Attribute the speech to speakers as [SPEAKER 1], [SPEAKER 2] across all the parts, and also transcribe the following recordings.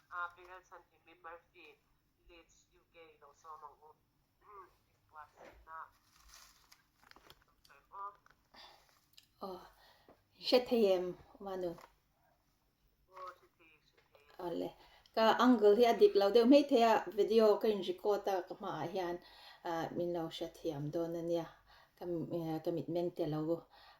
[SPEAKER 1] Pi Lalchhanhimi Murphy, Leeds, UK lo sawm ang u. Inbuatsaihna sawi aw.
[SPEAKER 2] Aw, hre thei em Manu?
[SPEAKER 1] Aw, hre thei, hre thei.
[SPEAKER 2] Awle, ka angle hi a dik lo deuh mai thei a, video ka in record a ka hmaah hian min lo hrethiam dawn a nia. Ka ka mitmeng te lo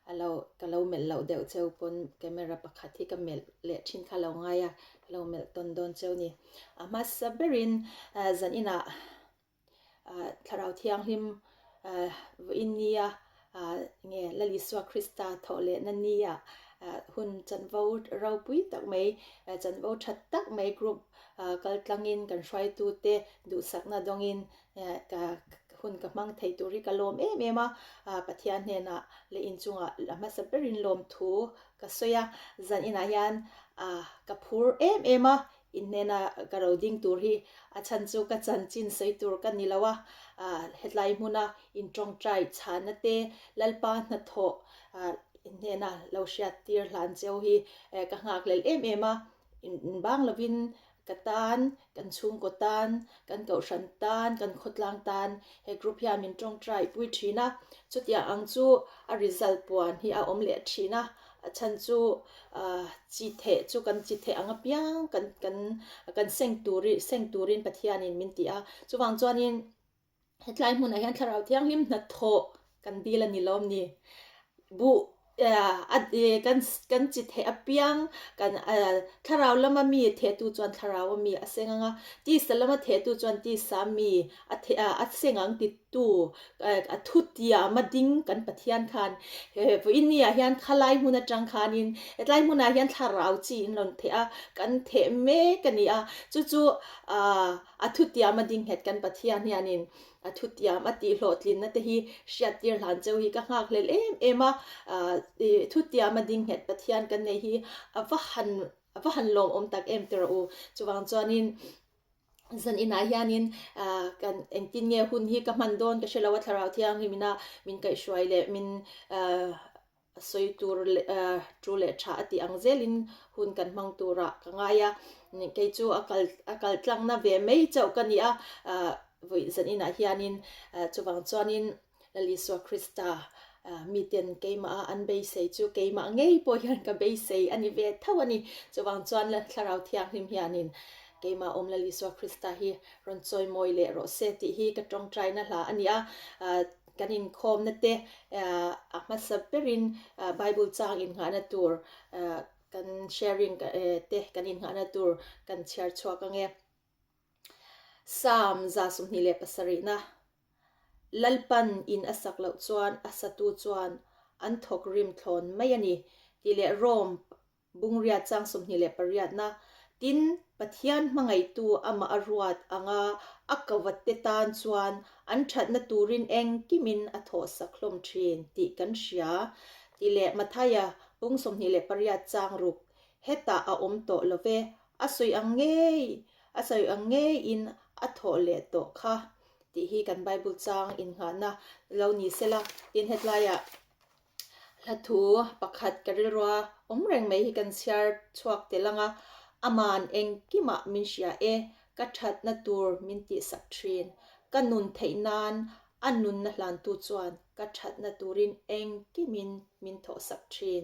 [SPEAKER 2] a lo ka lo melh loh deuh cheu pawn camera pakhat hi ka melh leh thin kha lo ngai a, ka lo melh tawn dawn cheu ni. A hmasa berin zan inah Thlarau Thianghlim vawiin nia nge Lal Isua Krista thawh lehna nia hun chanvo ropui tak mai, chanvo tha tak mai group kal tlangin kan hruaitute duhsakna dawngin ka hun ka hmang thei tur hi ka lawm em em a. Pathian hnenah leh inchungah a hmasa berin lawmthu ka sawi a, zan inah hian ka phur em em a, In hnena ka ro ding tur hi a chhan chu ka chanchin sawi tur ka ni lo a, hetlai hmuna in tawngtai chhana te Lalpa hnathawh in hnena lo hriat tir hlan cheu hi ka nghakhlel em em a, in bang lovin ka tan, kan chhungkaw tan, kan kohhran tan, kan khawtlang tan he group hian min tawngtai pui thin a, chutiang ang chu a result puan hi a awm leh thin a. A chhan chu chi theh chu kan chi theh ang apiang kan kan kan seng tur seng turin Pathianin min ti a. Chuvang chuanin hetlai hmunah hian Thlarau Thianghlim hnathawh kan dil a ni lawm ni. Buh a kan kan chi theh apiang kan Thlarau lama mi thehtu chuan Thlarau a mi a seng ang a, tisa lama thehtu chuan tisa mi a theh a seng ang ti Tu a thutiam a ding kan Pathian khan he vawiin ni ah hian khalai hmun atang khanin hetlai hmunah hian thlarau chi in rawn theh a, kan theh mek a ni a, chu chu a thutiam a ding nghet kan Pathian hianin a thutiam a tih hlawhtlinna te hi hriattir hlan cheu hi ka nghakhlel em em a, thutiam a ding nghet Pathian kan nei hi a va han a va han lawmawm tak em tiraw u, chuvang chuanin Zan inah hianin kan engtin nge hun hi ka hman dawn ka hre lo a, Thlarau Thianghlim ina min kaihhruai leh min sawi tur leh tu leh tha a tih ang zelin hun kan hmang turah ka ngai a, kei chu a kal a kal tlangna ve mai chauh ka ni a, vawi zan inah hianin chuvang chuanin Lal Isua Krista miten keimah a an beisei chu keimah ngei pawh hian ka beisei a ni ve tho a ni. Chuvang chuan Thlarau Thianghlim hianin keimah awm Lal Isua Krista hi rawn chawimawi leh rawh se tih hi ka tawngtaina hla a ni a. Kan inkhawmna te a hmasa berin Bible chang innghahna tur kan sharing te kan innghahna tur kan chhiar chhuak ang e. Psalm 27na Lalpan in a sak loh chuan a satu chuan an thawk rim thlawn mai a ni tih leh Rome bungriat chang 28na Tin, Pathian hmangaihtu amah a ruat anga a kovatte tan chuan an thatna turin engkimin a thawhsak hlawm thin tih kan hria tih leh Mathaia bung 28 chang ruk Hetah a awm tawh lo ve, a sawi ang ngei, a sawi ang ngeiin a thawh leh tawh kha tih hi kan Bible chang innghahna lo ni sela. Tin, hetlaiah hlathu pakhat ka rilrua awm reng mai hi kan chhiar chhuak tel ang a, Aman engkimah min hria e, ka thatna tur min tihsak thin, ka nun theih nan a nunna hlantu chuan ka thatna turin engkimin min thawhsak thin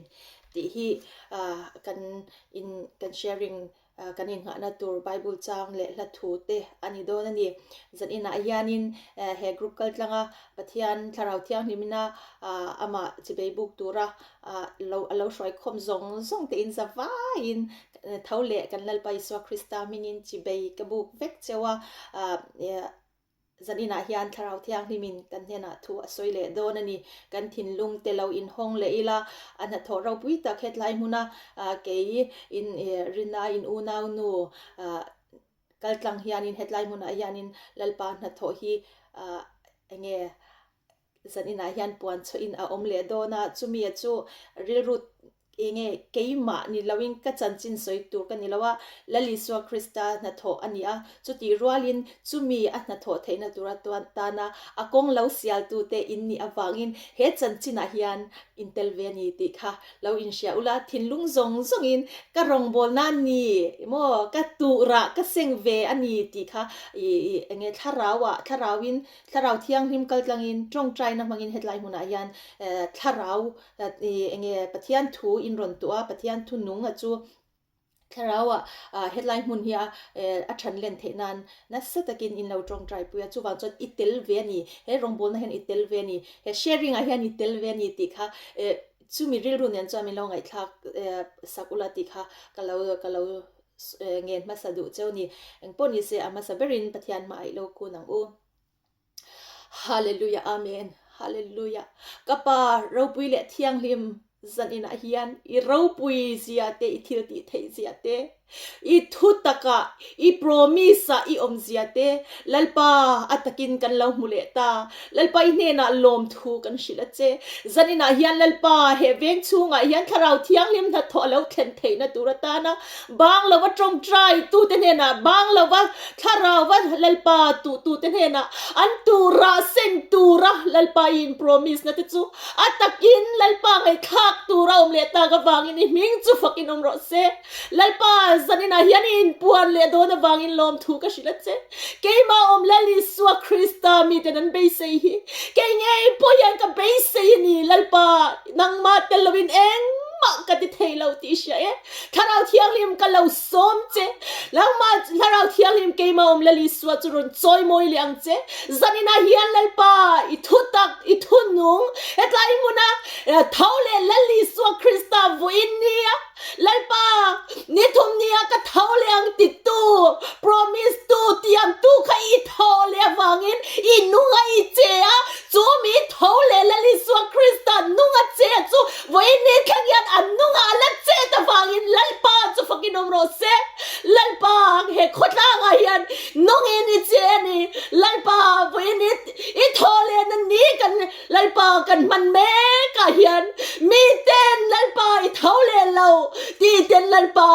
[SPEAKER 2] tih hi kan in kan sharing kan innghahna tur Bible chang leh hla thu te a ni dawn a ni. Zan inah hianin he group kal tlanga Pathian Thlarau Thianghlimina amah chibei buk tura lo a lo hruai khawm zawng zawng te in za vaiin tho leh kan Lalpa Isua Krista hmingin chibei ka buk vek cheu a. Zaninah hian Thlarau Thianghlimin kan hnenah thu a sawi leh dawn a ni. Kan thinlung te lo inhawng leh ila, a hnathawh ropui tak hetlai hmuna kei in Rina in unau nu kaltlang hianin hetlai hmunah hianin Lalpa hnathawh hi enge zaninah hian puan chhuahin a awm leh dawn a, chumi chu rilru. Enge keimah ni loin ka chanchin sawi tur ka ni lo a, Lal Isua Krista hnathawh a ni a, chutih rualin chumi a hnathawh theihna tura tana a kawng lo sialtute in nih avangin he chanchinah hian in tel ve a ni tih kha lo inhria ula, thinlung zawng zawngin ka rawngbawlna a ni maw, ka tuhrah ka seng ve a ni tih kha ih enge thlarauah thlarauin thlarau thianghlim kaltlangin tawngtaina hmangin hetlai hmunah hian thlarau Enge Pathian thu in rawn tuah a, Pathian thu nung a chu thlarau ah hetlai hmun hi a a than len theih nan nasa takin in lo tawngtai pui a, chuvang chuan i tel ve a ni, he rawngbawlna hian i tel ve a ni, he sharing ah hian i tel ve a ni tih kha chumi rilru nen chuan min lo ngaihthlak sak ula tih kha ka lo ka lo ngen hmasa duh cheu a ni. Engpawh nise a hmasa berin Pathian hma aih lo kun ang u. Hallelujah Amen Hallelujah Ka pa ropui leh thianghlim zan inah hian i ropui zia te i thil tih theih zia te i thu taka i promise a i awm zia te Lalpa a takin kan lo hmu leh ta Lalpa i hnenah lawmthu kan hrilh a che zan inah hian Lalpa he veng chhungah hian thlarau thianghlim hnathawh a lo thlen theihna tur atana Bang lova tawngtai tute hnenah, bang lova thlarauva Lalpa tuhtute hnenah an tura seng tura Lalpa i in promise na te chu a takin Lalpa ngaihthlak tura awm leh tak avangin i hming chu fakin awm rawh se. Lalpa zaninah hian i inpuan leh dawn avangin lawmthu ka hrilh a che. Keimah awm Lal Isua Krista miten an beisei hi kei ngei pawh hian ka beisei a ni. Lalpa nangmah tel loin engmah ka ti thei lo tih i hria e. Thlarau Thianghlim ka lo sawm che. Nangmah Thlarau Thianghlim keimah awm Lal Isua chu rawn chawimawi leh ang che. Zaninah hian Lalpa i thu tak, i thu nung, hetlai hmuna tho leh Lal Isua Krista vawiin nia Lalpa ni thum nia ka tho leh ang titu, promise tu, tiam tu kha i tho leh avangin i nunga i che a, chu mi tho leh Lal Isua Krista nunga che chu Vawiin ni thleng hian an nungah a la chet avangin Lalpa chu fakin awm rawh se. Lalpa, he khawtlangah hian nungin i che a ni. Lalpa, vawiin i i thaw lehna ni kan Lalpa kan hman mekah hian miten Lalpa i tho leh lo titen Lalpa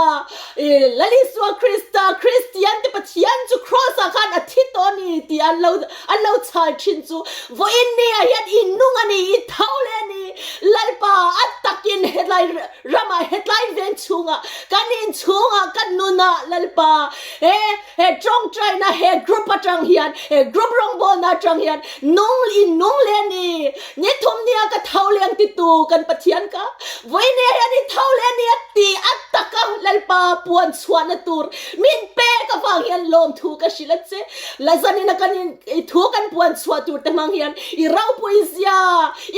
[SPEAKER 2] i Lal Isua Krista Kristian te Pathian chu Kraws ah khan a thi tawh a ni tih an lo An lo chhal thin chu vawiin ni ah hian i nung a ni, i tho leh a ni. Lalpa a takin hetlai ramah, hetlai veng chhungah, kan inchhungah, kan nunah Lalpa he he tawngtaina he group atang hian, he group rawngbawlna atang hian nung i nung leh a ni. Ni thum nia ka tho leh ang titu kan Pathian ka vawiin ni ah hian i tho leh a ni a ti a taka Lalpa puan chhuahna tur min pek avang hian lawmthu ka hrilh a che. Lazanin a kan in i thu kan puan chhuah tur te hmang hian i ropui zia,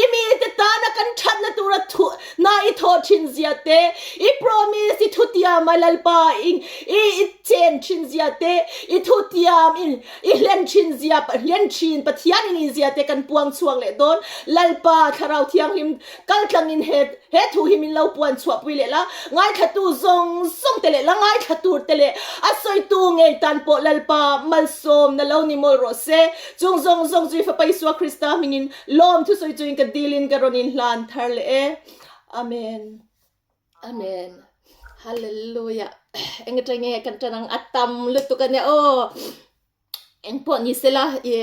[SPEAKER 2] i mite tana kan thatna tura thu hna i thawh thin zia te, i promise i thutiam a Lalpa i i chen thin zia te, i thutiam i i hlen thin zia hlen thin Pathian in i zia te kan puang chhuak leh dawn. Lalpa Thlarau Thianghlim kaltlangin he He thu hi min lo puan chhuahpui leh la, ngaithlatu zawng zawng te leh la ngaithla tur te leh a sawitu ngei tan pawh Lalpa malsawm na lo ni mawlh rawh se. Chung zawng zawng chu i Fapa Isua Krista hmingin lawm thusawi chuin ka dilin ka rawn inhlan thar leh e. Amen. Amen. Hallelujah. Enga nge kan tan ang a tam lutuk ania aw. Engpawh ni sela i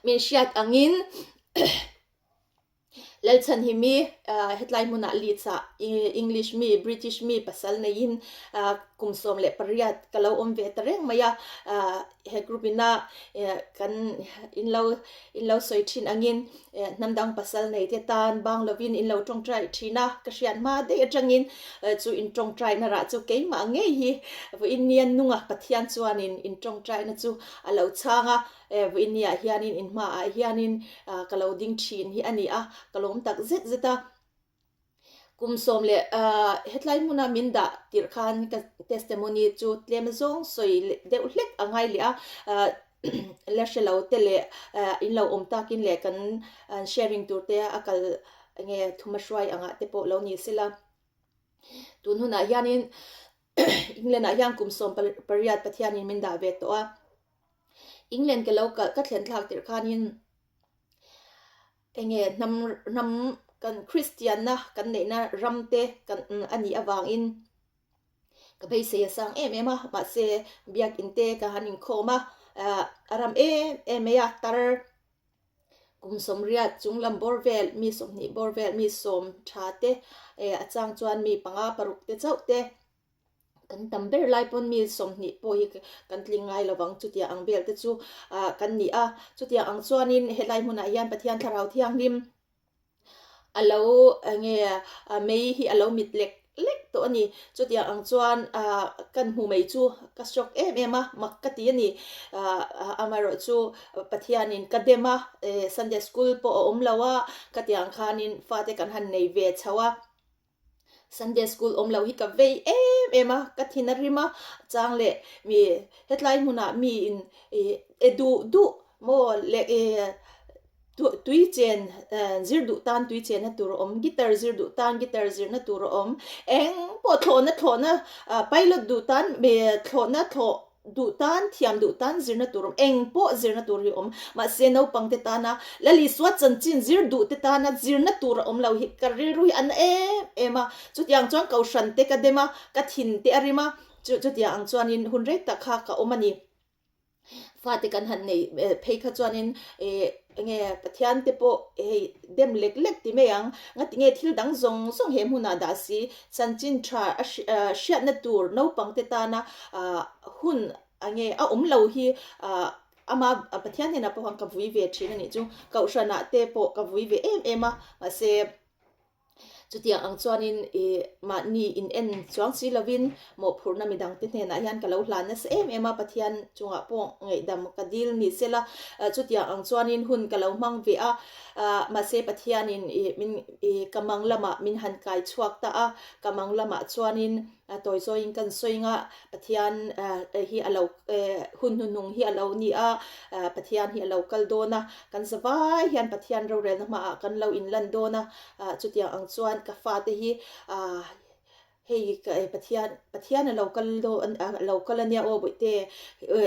[SPEAKER 2] min hriat angin Lalchhan hi mi hetlai hmunah Leeds ah English mi, British mi pasal neiin kum 18 ka lo awm ve ta reng mai a. He group ina kan in lo in lo sawi thin angin hnam dang pasal nei te tan bang lovin in lo tawngtai thin a. Ka hriat hma daih atangin chu in tawngtaina rah chu keimah ngei hi vawiin nia nunga Pathian chuanin in tawngtaina chu a lo chhang a. Vawiin ah hianin in hmaah hianin ka lo ding thin hi a ni a, ka lawm tak zet zet a. Kum sawm leh hetlai hmuna min dah tirh khan ka testimony chu tlem zawng sawi deuh hlek a ngai leh a, la hre lo te leh in lo awm takin leh kan sharing tur te a kal nge thuma hruai angah te pawh lo ni sela. Tun hunah hianin England ah hian kum 18 Pathianin min dah ve tawh a. England ka lo kalh ka thlen thlak tirh khanin enge hnam hnam kan Kristianna kan neihna ram te kan a nih avangin ka beisei a sang em em a, mahse biakin te ka han inkhawm a, a ram em em mai a, tar kum 80 chung lam bawr vel, mi 20 bawr vel, mi sawm tha te a chang chuan mi panga paruk te chauh te kan tam ber lai pawn mi 20 pawh hi kan tling ngai lo vang chutia ang vel te chu kan ni a, chutia ang chuanin helai hmunah hian Pathian Thlarau Thianghlim a lo eng nge mei hi a lo mit lek lek tawh a ni. Chutiang ang chuan ah kan hmu mai chu ka shock em em a, mak ka ti a ni. Ah amaherawh chu Pathianin ka dem a, eh Sunday school pawh a awm lo a, khatiang khanin fate kan han nei ve chho a. Sunday school awm lo hi ka vei em em a, ka thin a rim a, chang leh mi hetlai hmunah mi in e duh duh maw leh e tui chen zir duh tan tui chenna tur a awm, guitar zir duh tan guitar zirna tur a awm, eng pawh thlawhna thlawhna pilot duh tan thlawhna thlawh Duh tan, thiam duh tan zirna tur awm, eng pawh zirna tur hi awm. Mahse naupang te tana Lal Isua chanchin zir duh te tana zirna tur a awm lo hi ka rilru hi a na em em a. Chutiang chuan kohhran te ka dem a, ka thin te a rim a, chu chutiang ang chuanin hun rei tak kha ka awm a ni. Fate kan han nei phei kha chuanin eh enge Pathian te pawh hei dem lek lek ti mai ang. Ngati nge thil dang zawng zawng he hmunah dah si chanchin tha a hriatna tur naupang te tana hun enge a awm lo hi ama Pathian hnenah pawh khan ka vui ve thin a nih chu. Kohhranah te pawh ka vui ve em em a mahse Chutiang ang chuanin ih mahni in en chuang si lovin mawhphurhna midangte hnenah hian ka lo hlan nasa em em a, Pathian chungah pawh ngaihdam ka dil ni sela, chutiang ang chuanin hun ka lo hmang ve a, mahse Pathianin ih min ih ka mang lamah min han kai chhuak ta a, ka mang lamah chuanin tawi zawiin kan sawi nga Pathian hi a lo hun hnuhnung hi a lo ni a, Pathian hi a lo kal dawn a, kan zavai hian Pathian rorelna hmaah kan lo inlan dawn a, chutiang ang chuan ka fate hi hei Pathian Pathian a lo kal dawn a lo kal a nia aw bawihte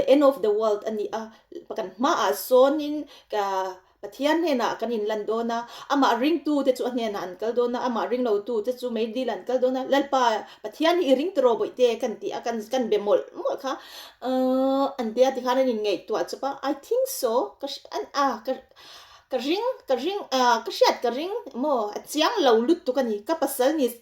[SPEAKER 2] end of the world a ni a, kan hmaah sawnin ka Pathian hnenah kan inlan dawn a, amah ringtute chu a hnenah an kal dawn a, amah ring lotute chu meidil an kal dawn a, Lalpa, Pathian hi i ring tawh rawh bawihte kan ti a, kan kan be mawlh mawlh kha ahh an tia tikhan an inngaihtuah chawp a, I think so, ka an a ka ka ring ka ring ah ka hriat ka ring maw a chiang lo lutuk a ni, ka pasal ni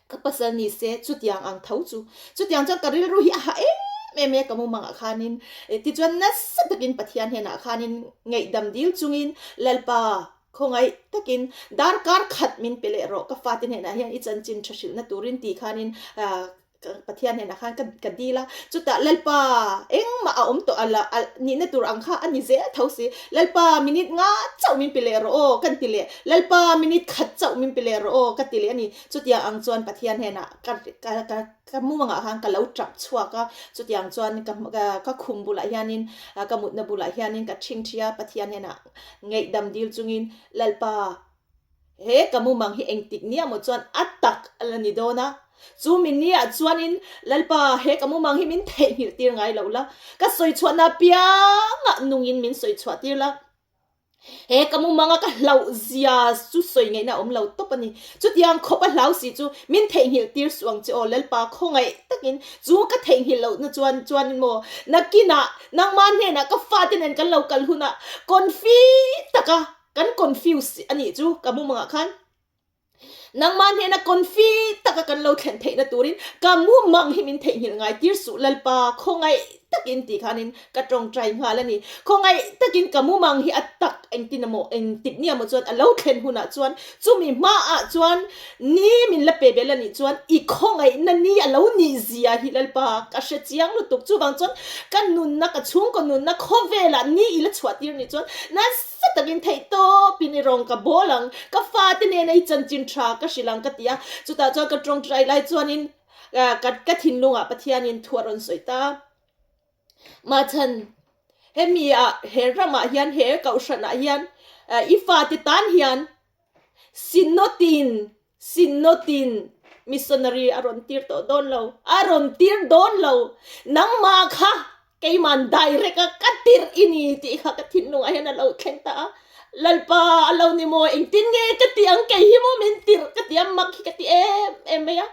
[SPEAKER 2] Ka pasal ni se chutiang ang tho chu. Chutiang chuan ka rilru hi a ha em em e ka mumangah khanin. Tichuan nasa takin Pathian hnenah khanin ngaihdam dil chungin Lalpa khawngaih takin darkar khat min pe leh rawh ka fate hnenah hian i chanchin tha hrilhna turin tih khanin Pathian hnenah khan ka dil a. Chutah Lalpa engmah a awm tawh a la nihna tur ang kha a ni zel tho si. Lalpa minute nga chauh min pe leh rawh aw kan ti leh. Lalpa minute khat chauh min pe leh rawh aw ka ti leh a ni. Chutiang ang chuan Pathian hnenah ka ka ka ka mumangah khan ka lo tap chhuak a, chutiang chuan ka ka khum bulah hianin ka mutna bulah hianin ka ṭhing ṭhi a, Pathian hnenah ngaihdam dil chungin Lalpa he ka mumang hi engtik nia maw chuan a tak a la ni dawn a, chu mi niah chuanin Lalpa he ka mumang hi min theihnghilh tir ngai lo la, ka sawi chhuahna apiangah nungin min sawi chhuah tir la. He ka mumanga ka hlauh zia chu sawi ngaihna a awm lo tawp a ni. Chutiang khawp a hlau si chu min theihnghilh tir suh ang che aw Lalpa khawngaih takin chu ka theihnghilh lohna chuan chuanin maw nakinah nangmah hnenah ka fate nen kan lo kal hunah confi taka kan confuse a nih chu ka mumangah khan Nangmah hnena confi taka kan lo thlen theihna turin ka mumang hi min theihnghilh ngai tir suh Lalpa khawngaih takin tih khanin ka tawngtai nghal a ni. Khawngaih takin ka mumang hi a tak engtin emaw engtik nia maw chuan a lo thlen hunah chuan chumi hmaah chuan ni min la pe bel a nih chuan i khawngaihna ni a lo nih zia hi Lalpa ka hre chiang lutuk. Chuvang chuan ka nunna ka chhungkaw nunna khawvelah ni i la chhuah tir nih chuan nasa Sa takin theih tawpin i rawng ka bawl ang, ka fate nena i chanchin tha ka hrilh ang ka ti a. Chutah chuan ka tawngtai lai chuanin ka ka thinlungah Pathianin thu a rawn sawi ta. Mahchhan, hemi ah he ramah hian he kohhranah hian i fate tan hian Synod-in Synod-in missionary a rawn tir tawh dawn lo, a rawn tir dawn lo. Nangmah kha keiman direct a ka tirh i ni tih kha ka thinlungah hian a lo thleng ta a. Lalpa a lo ni maw engtin nge ka ti ang kei hi maw min tirh ka ti a mak hi ka ti em em mai a.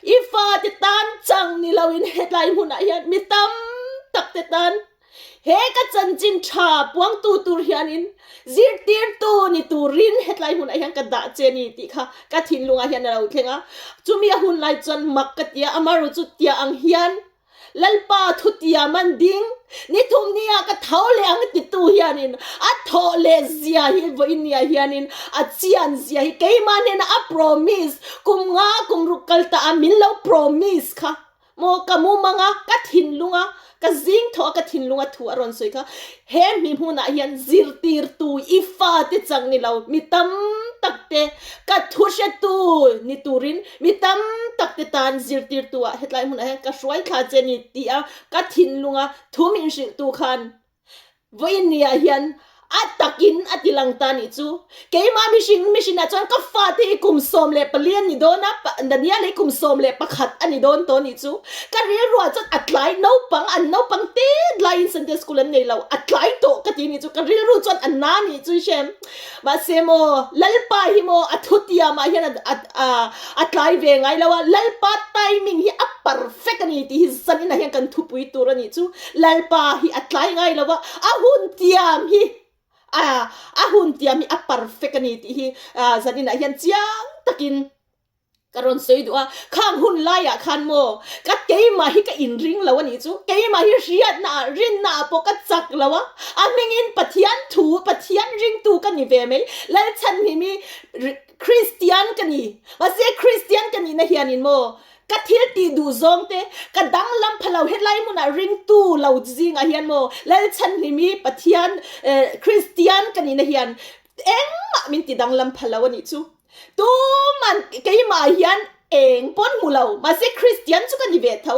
[SPEAKER 2] I fate tan chang ni lo in hetlai hmunah hian mi tam tak te tan he ka chanchin tha puangtu tur hianin zirtirtu ni turin hetlai hmunah hian ka dah che ni tih kha ka thinlungah hian a lo thleng a. Chumi a hun lai chuan mak ka ti a, amaherawhchu chu tia ang hian Lalpa thutiam an ding, ni thum nia ka tho leh ang titu hianin a thawh leh zia hi vawiin nia hianin a chian zia hi keimah hnena a promise kum nga kum ruk kal ta a min lo promise kha maw ka mumang a ka thinlung a ka zing thawh a ka thinlung a thu a rawn sawi kha he mi hmunah hian zirtirtu i fate chang ni lo mi tam tak te ka thu hretu ni turin Mi tam tak te tan zirtirtu ah hetlai hmunah hian ka hruai thla che ni tih a ka thinlunga thu min hrilhtu khan vawiin ni ah hian a takin a ti lang ta nih chu. Keimah mihring mihrinah chuan ka fate hi kum 14 an ni dawn a, Daniel hi kum 11 a ni dawn tawh nih chu. Ka rilruah chuan a tlai naupang an naupang tet laiin Sunday school an nei lo, a tlai tawh ka ti nih chu. Ka rilru chuan a na nih chu i hre em. Mahse maw, Lalpa hi maw a thutiamah hian a tlai ve ngai lo a, Lalpa timing hi a perfect a ni tih hi zaninah hian kan thupui tur a nih chu. Lalpa hi a tlai ngai lo a, a hun tiam hi a hun tiam hi a perfect a ni tih hi zaninah hian chiang takin Ka rawn sawi duh a, khang hun laiah khan maw ka keimah hi ka inring lo a nih chu, keimah hi hriatna ah, rinna ah pawh ka chak lo a, a hmingin Pathian thu, Pathian ringtu ka ni ve mai, Lalchhanhimi Kristian ka ni, mahse Kristian ka nihna hianin maw ka thil tih duh zawng te, ka danglam pha lo, helai hmunah ringtu lo zingah hian maw Lalchhanhimi Pathian Kristian ka nihna hian engmah min ti danglam pha lo a nih chu. Tuman keimah hian eng pawn hmu lo, mahse Kristian chu ka ni ve tho.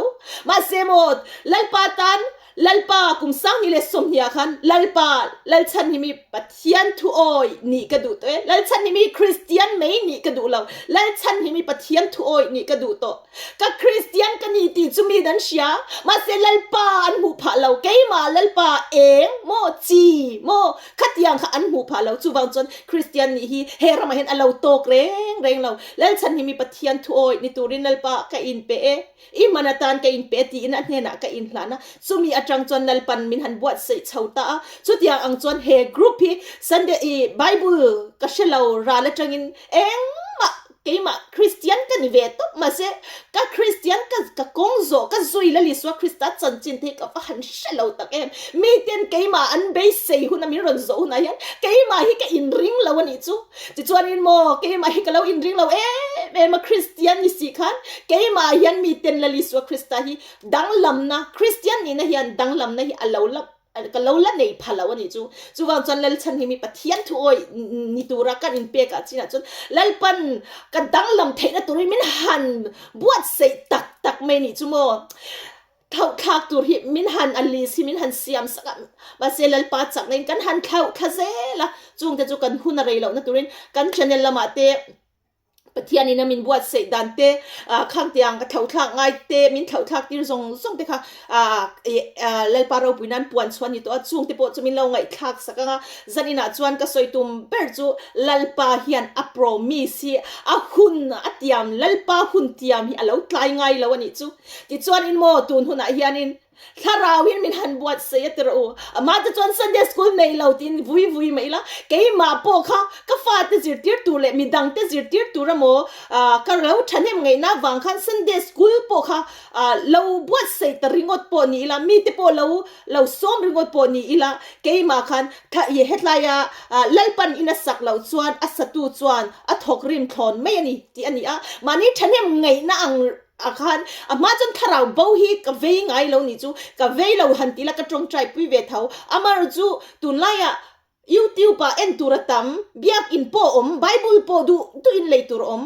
[SPEAKER 2] Mahse maw Lalpa tan, Lalpa kum 2020 ah khan Lalpa Lalchhanhimi Pathian thu awi nih ka duh tawh e, Lalchhanhimi Kristian mai nih ka duh lo, Lalchhanhimi Pathian thu awi nih ka duh tawh. Ka Kristian ka ni tih chu mi an hria, mahse Lalpa an hmuh phah lo, keimah Lalpa eng maw chi maw khatiang kha an hmuh phah lo, chuvang chuan Kristian nih hi he ramah hian a lo tawk reng reng lo. Lalchhan hi mi Pathian thu awih ni turin Lalpa ka inpe e, i man atan ka inpe e tiin a hnenah ka inhlan a, chumi atang chuan Lalpan min han buatsaih chho ta a, chutiang ang chuan he group hi Sunday i Bible ka hre lo ral atangin engmah Keimah Kristian ka ni ve tawp mahse ka Kristian ka ka kawng zawh ka zui la Isua Krista chanchin te hi ka va han hre lo tak em. Miten keimah an beisei huna min rawn zawh hunah hian keimah hi ka inring lo a nih chu. Tichuanin maw keimah hi ka lo inring lo em em a Kristian ni si khan keimah hian miten Lal Isua Krista hi danglamna Kristian nihna hian danglamna hi a lo la Ka lo la nei pha lo a nih chu. Chuvang chuan Lalchhan hi mi Pathian thu awi ni tura kan inpek ah chinah chuan Lalpan ka danglam theihna turin min han buatsaih tak tak mai nih chu maw. Thlauhthlak tur hi min han a list hi min han siam sak a, mahse Lalpa chakna in kan han thlauhthla zel a, chungte chu kan hun a rei lohna turin kan channel lamah te Pathianin a min buatsaih dan te, khangtiang ka thlauhthlak ngai te, min thlauhthlak tir zawng zawng te kha Lalpa ropui nan puan chhuan ni tawh a, chung te pawh chu min lo ngaihthlak sak ang a, zaninah chuan ka sawi tum ber chu Lalpa hian a promise hi a hun a tiam, Lalpa hun tiam hi a lo tlai ngai lo a nih chu. Tichuanin maw tun hunah hianin Thlarau in min han buatsaih a ti rawh u. Amah te chuan Sunday school nei lo tiin vui vui mai ila, keimah pawh kha ka fate zirtir tur leh midang te zirtir tur emaw ka lo thahnem ngaihna avang khan Sunday school pawh kha lo buatsaih ta ringawt pawh ni ila, mite pawh lo lo sawm ringawt pawh ni ila, keimah khan hetlaia Lalpan in a sak loh chuan a satu chuan a thawk rim thlawn mai a ni tih a ni a. Mahni thahnem ngaihna ang A khan a hma chuan thlarau bo hi ka vei ngai lo nih chu, ka vei lo han ti la ka tawngtai pui ve tho. Amaherawh chu tunlaiah YouTube ah en tur a tam, biakin pawh a awm, Bible pawh duh duh in lei tur a awm.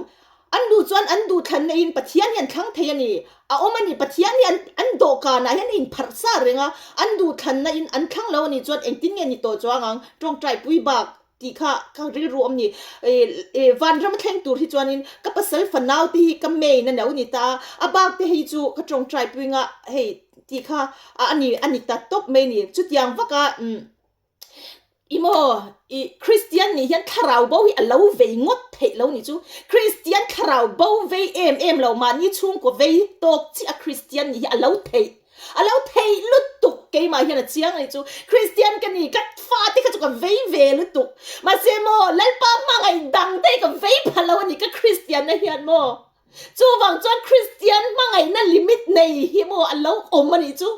[SPEAKER 2] An duh chuan an duh thlan neiin Pathian hi an thlang thei a ni. A awm a ni, Pathian hi an an dawhkanah hian a inpharh sa reng a, an duh thlanna in an thlang lo a nih chuan engtin nge ni tawh chuang ang, tawngtai pui bak. Tih kha ka rilru awm ni. Vanram a thleng tur hi chuanin ka pasal fanau te hi ka main a lo ni ta a, a bak te hei chu ka tawngtai pui nga hei tih kha a ni a ni ta tawp mai ni. Chutiang vaka. I maw, i Kristian nih hian thlarau bo hi a lo vei ngawt theih lo nih chu. Kristian thlarau bo vei em em lo, mahni chhungkaw vei tawk chiah a Kristian nih hi a lo theih, a lo theih lutuk keimah hian a chiang a nih chu. Kristian ka ni, ka fate kha chu ka vei ve lutuk. Mahse maw, Lalpa hmangaih dang te hi ka vei pha lo a ni ka Kristianna hian maw. Chuvang chuan Kristian hmangaihna limit nei hi maw a lo awm a nih chu.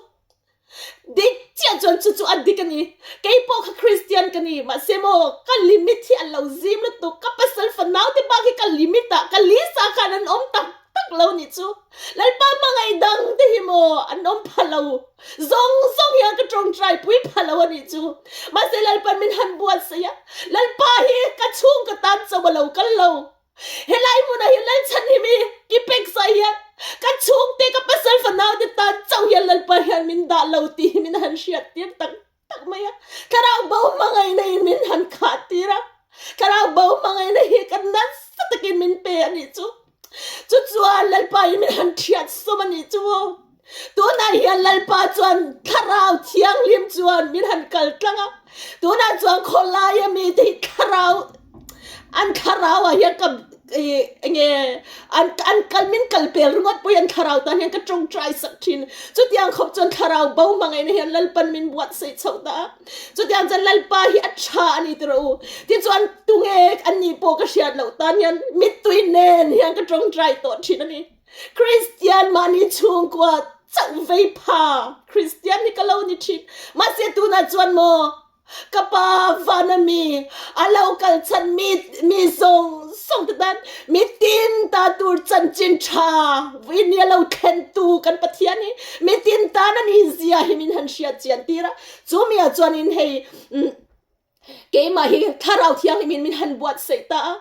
[SPEAKER 2] Dik chiah chuan chu chu a dik a ni. Kei pawh kha Kristian ka ni, mahse maw ka limit hi a lo zim lutuk, ka pasal fanau te bak hi ka limit ah ka list ah khan an awm tak tak lo nih chu. Lalpa hmangaih dang te hi maw an awm pha lo, zawng zawng hian ka tawngtai pui pha lo a nih chu. Mahse Lalpan min han buatsaih a, Lalpa hi ka chhung ka tan chauh a lo kal lo. Helai hmunah hian Lalchhanhimi ki peksa hian ka chhungte ka pasal fanaute tan chauh hian Lalpa hian min dah lo tih hi min han hriat tir tak tak mai a. Thlarau bo hmangaihna in min han khah tir a, thlarau bo hmangaihna hi ka nasa takin min pe a nih chu. Chu chuan Lalpa in min han thiat sawm a nih chu aw. Tunah hian Lalpa chuan thlarau thianghlim chuan min han kal tlang a, tunah chuan khawlaia mite hi thlarau an thlarau ah hian ka enge an an kal min kal pel ringawt pawh hian thlarau tan hian ka tawngtai sak thin. Chutiang khawp chuan thlarau bo hmangaihna hian Lalpan min buatsaih chhoh ta a, chutiang chuan Lalpa hi a tha a ni tiraw u. Tichuan tunge an nih pawh ka hriat loh tan hian mittui nen hian ka tawngtai tawh thin a ni. Kristian mahni chhungkua chauh vei pha Kristian hi ka lo ni thin. Mahse tunah chuan maw ka pa vana mi a lo kal chhan mi mi zawng zawng te tan mi tin ta tur chanchin tha vawiin a lo thlen tu kan Pathian hi mi tin tan a ni zia hi min han hriat chian tir a. Chumi ah chuanin hei Keimah hi Thlarau Thianghlimin min han buatsaih ta a,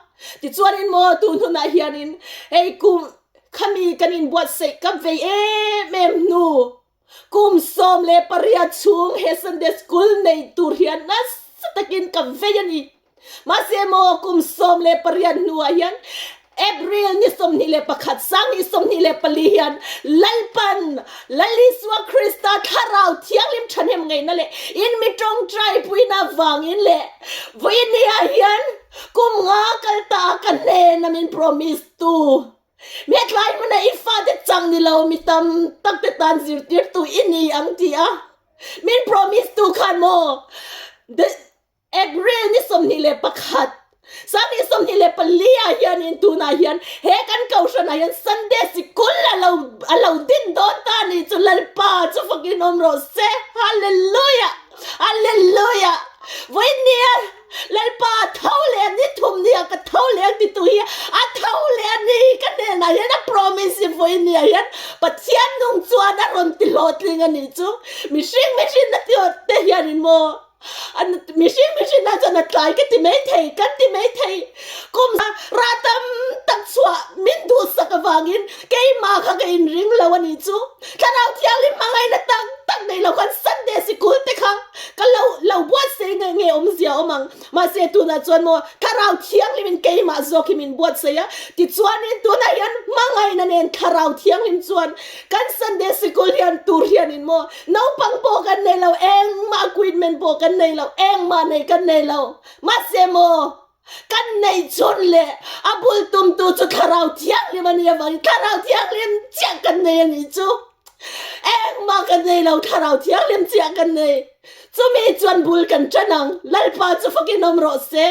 [SPEAKER 2] tichuanin maw tun hunah hianin hei kum khami kan inbuatsaih ka vei em em hnu kum 18 chhung he Sunday School nei tur hian nasa takin ka vei a ni. Mahse maw kum 18 hnuah hian April ni 21, 2024 hian Lalpan Lal Isua Krista Thlarau Thianghlim thahnem ngaihna leh in mi tawngtai puina vangin leh vawinia hian kum nga kal ta a ka hnena min promise tu mi tlai hmuna i fate chang ni lo mi tam tak te tan zirtirtu i ni ang ti a min promise tu khan maw April ni 21, 2024 ah hianin tunah hian he kan kohhranah hian Sunday sikul a lo a lo din dawn ta a ni chu Lalpa chu fakin awm rawh se. Hallelujah! Hallelujah! Vawinia Lalpa a tho leh a ni thum nia ka tho leh ang titu hi a tho leh a ni ka hnenah hian a promise hi vawinia hian Pathian nung chuan a rawn ti hlawhtling a nih chu. Mihring mihrinna te hianin maw Mihring mihring ah chuan a tlai ka ti mai thei, kan ti mai thei. Kum rah tam tak chhuah min duhsak avangin keimah kha ka inring lo a nih chu. Thlarau Thianghlim hmangaihna tak tak nei lo khan Sunday sikul te kha ka lo lo buatsaih nge nge awmzia awm ang. Mahse tunah chuan maw Thlarau Thianghlimin keimah zawk hi min buatsaih a, tichuanin tunah hian hmangaihna nen Thlarau Thianghlim chuan kan Sunday sikul hian tur hianin maw Naupang pawh kan nei lo, engmah equipment pawh kan nei lo, engmah nei kan nei lo. Mahse maw, kan neih chhun leh a bul tumtu chu Thlarau Thianghlim a nih avangin Thlarau Thianghlim chiah kan nei a nih chu. Engmah kan nei lo, Thlarau Thianghlim chiah kan nei. Chumi chuan bul kan tan ang, Lalpa chu fakin awm rawh se.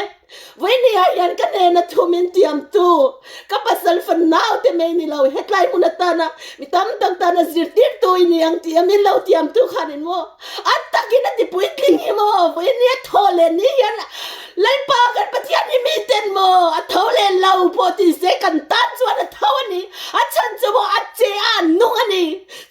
[SPEAKER 2] Vawinia hian ka hnena thu min tiamtu, ka pasal fa naute mai ni lo, hetlai hmun atana mi tam tak tana zirtirtu i ni ang tih a min lo tiamtu khanin maw a takin a ti puitling hi maw vawinia thaw leh ni hian Lalpa kan Pathian hi miten maw a tho leh lo pawh ti se kan tan chuan a tho a ni, a chhan chu maw a che a a nung a ni.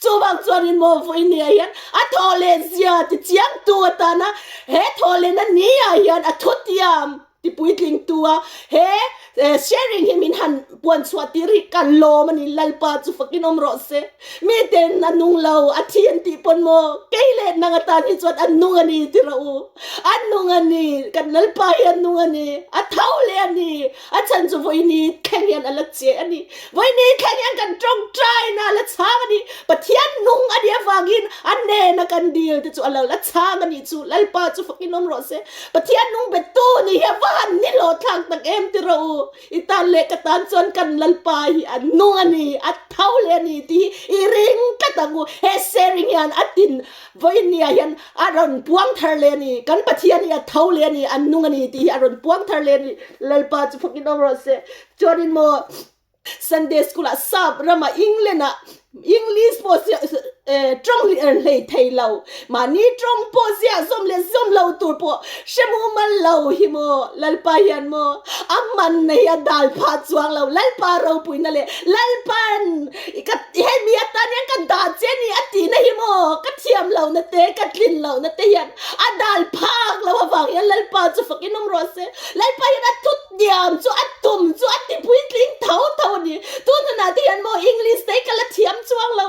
[SPEAKER 2] Chuvang chuanin maw vawinia hian a thaw leh zia ti chiangtu atana He thawhlehna ni ah hian a thutiam ti puitlingtu a, he Sharing hi min han puan chhuah tir hi ka lawm a ni, Lalpa chu fakin awm rawh se. Miten a nung lo, a thi an tih pawn maw? Kei leh nang atan hi chuan a nung a ni ti rawh u. A nung a ni, kan Lalpa hi a nung a ni, a tho leh a ni. A chhan chu vawiini thleng hian a la che a ni. Vawiini thleng hian kan tawngtaina a la chhang a ni. Pathian nung a nih avangin a nena kan dil te chu a lo la chhang a nih chu. Lalpa chu fakin awm rawh se. Pathian nung bettu nih hi a va han ni hlawh thlak tak em ti rawh u. I tan leh ka tan chuan kan Lalpa hi a nung a ni, a tho leh a ni tih hi i ring tlat ang u. He sharing hian a tin vawinia hian a rawn puang thar leh a ni. Kan Pathian hi a tho leh a ni, a nung a ni tih hi a rawn puang thar leh a ni. Lalpa chu fakin awm rawh se. Chuanin maw Sunday school ah sap ramah England ah English pawh tawng hlei thei lo, mahni tawng pawh ziah zawm leh zawm lo tur pawh hre mumal lo hi maw Lalpa hian maw a hmanna hi a dal phah chuang lo. Lalpa ropuina leh Lalpa'n ka hemi atan hian ka dah che a ni a tihna hi maw ka thiam lohna te ka tlin lohna te hian a dal phak lo avang hian Lalpa chu fakin awm rawh se. Lalpa hian a thut Tiam chu a tum chu a ti puitling tho tho a ni. Tun hunah te hian maw English te hi ka la thiam chuang lo.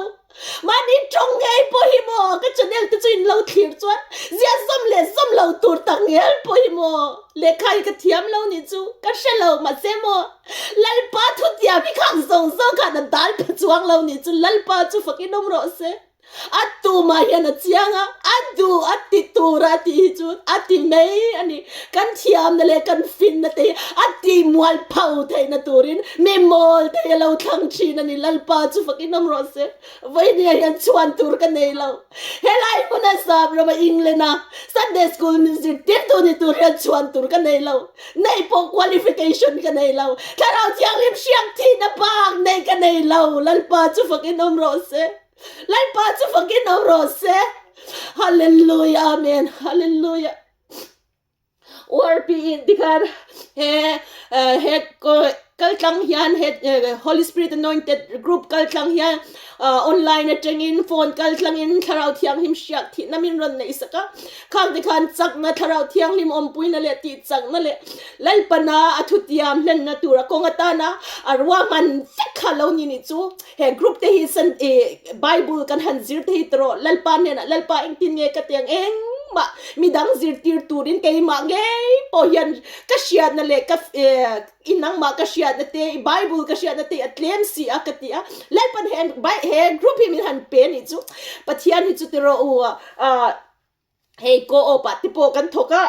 [SPEAKER 2] Mahni tawng ngei pawh hi maw ka channel te chu in lo thlir chuan ziah zawm leh zawm lo tur tak ngel pawh hi maw lehkha hi ka thiam lo nih chu ka hre lo mahse maw Lalpa thutiam hi khang zawng zawng khan a dal pha chuang lo nih chu Lalpa chu fakin awm rawh se. A tumah hian a chiang a, a duh a ti tur a tih hi chu a ti mai a ni. Kan thiamna leh kan finna te hi a ti mual pho theihna turin mi mawl te hi a lo thlang thin a ni. Lalpa chu fakin awm rawh se. Vawinia hian chhuan tur ka nei lo. Helai hmuna sap rama England a Sunday school min zirtirtu ni tur hian chhuan tur ka nei lo. Nei pawh qualification ka nei lo. Thlarau Thianghlim hriak thihna bak nei ka nei lo. Lalpa chu fakin awm rawh se. Lalpa chu fakin awm rawh se. Hallelujah Amen Hallelujah. URP in tikhan he he kaltlang hian he Holy Spirit anointed group kaltlang hian online atangin phone kaltlangin thlarau thianghlim hriak thihna min rawn neih sak a khang tikhan chakna thlarau thianghlim awmpuina leh tih chakna leh Lalpana a thutiam hlenna tur a kawng atana a ruahman vek kha lo ni nih chu He group te hi san i Bible kan han zir te hi tawh Lalpa hnenah Lalpa engtin nge ka tiang engmah midang zirtir turin keimah ngei pawh hian ka hriatna leh ka i nangmah ka hriatna te i Bible ka hriatna te a tlem si a ka ti a Lalpan he he group hi min han pe anih chu Pathian hi chu tiraw u ah Hei co-op ah te pawh kan thawk a,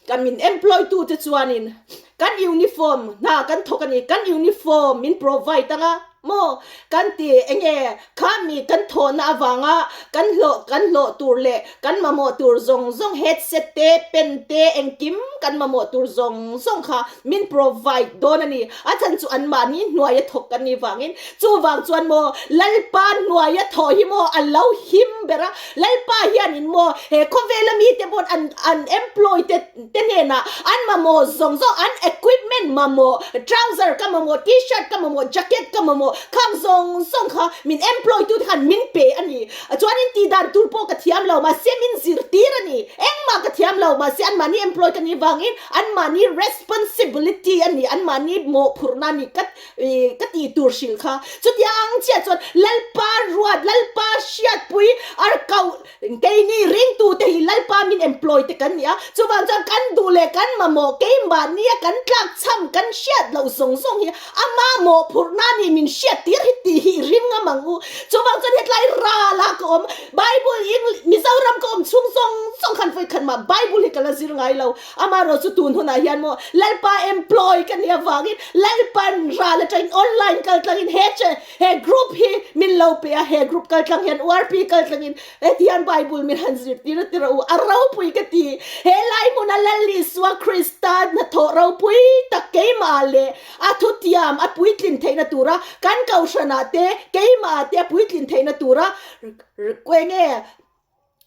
[SPEAKER 2] kan min employ tu te chuanin kan uniform hna kan thawk a ni, kan uniform min provide anga maw kan ti enge kha mi kan thawhna avanga kan hlawh kan hlawh tur leh kan mamawh tur zawng zawng headset te pen te engkim kan mamawh tur zawng zawng kha min provide dawn a ni, a chhan chu anmahni hnuaia thawk kan nih vangin chuvang chuan maw Lalpa hnuaia thawh hi maw a lo him ber a, Lalpa hianin maw he khawvela mite pawh an an employ te te hnenah an mamawh zawng zawng an equipment mamawh trouser ka mamawh t-shirt ka mamawh jacket ka mamawh khang zawng zawng kha min employ tute khan min pe a ni chuanin tih dan tur pawh ka thiam lo mahse min zirtir a ni engmah ka thiam lo mahse anmahni employ ka nih vangin anmahni responsibility a ni anmahni mawhphurhna a ni ka I ka tih tur hrilh kha. Chutia ang chiah chuan Lalpa ruat, Lalpa hriatpui ar koh keini ringtute hi Lalpa min employ te kan ni a. Chuvang chuan kan duh leh kan mamawh keimahnia kan tlak chham kan hriat loh zawng zawng hi a mamawh phurhna ni min hriat tir hi tih hi i ring ngam ang u. Chuvang chuan hetlai ral a ka awm Bible English Mizoram ka awm chhung zawng zawng khan vawikhat mah Bible hi ka la zir ngai lo. Amaherawh chu tun hunah hian maw Lalpa employ ka nih avangin Lalpan ral atangin online kal tlangin he che he group hi min lo pe a, he group kal tlang hian URP kal tlangin heti hian Bible min han zirtir a ti rawh u, a ropui ka ti. He lai hmuna Lal Isua Krista hnathawh ropui tak keimah leh a thutiam a puitlin theihna tura kan kohhranah te keimah te a puitlin theihna tura enge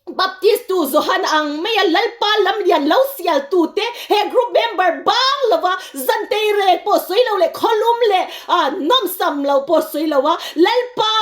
[SPEAKER 2] Baptist tu Johan ang maia Lalpa lamlian lo sial tu te he group member bang lova zantei rek pawh sawi lo leh khawlum leh nawmsam lo pawh sawi lo a Lalpa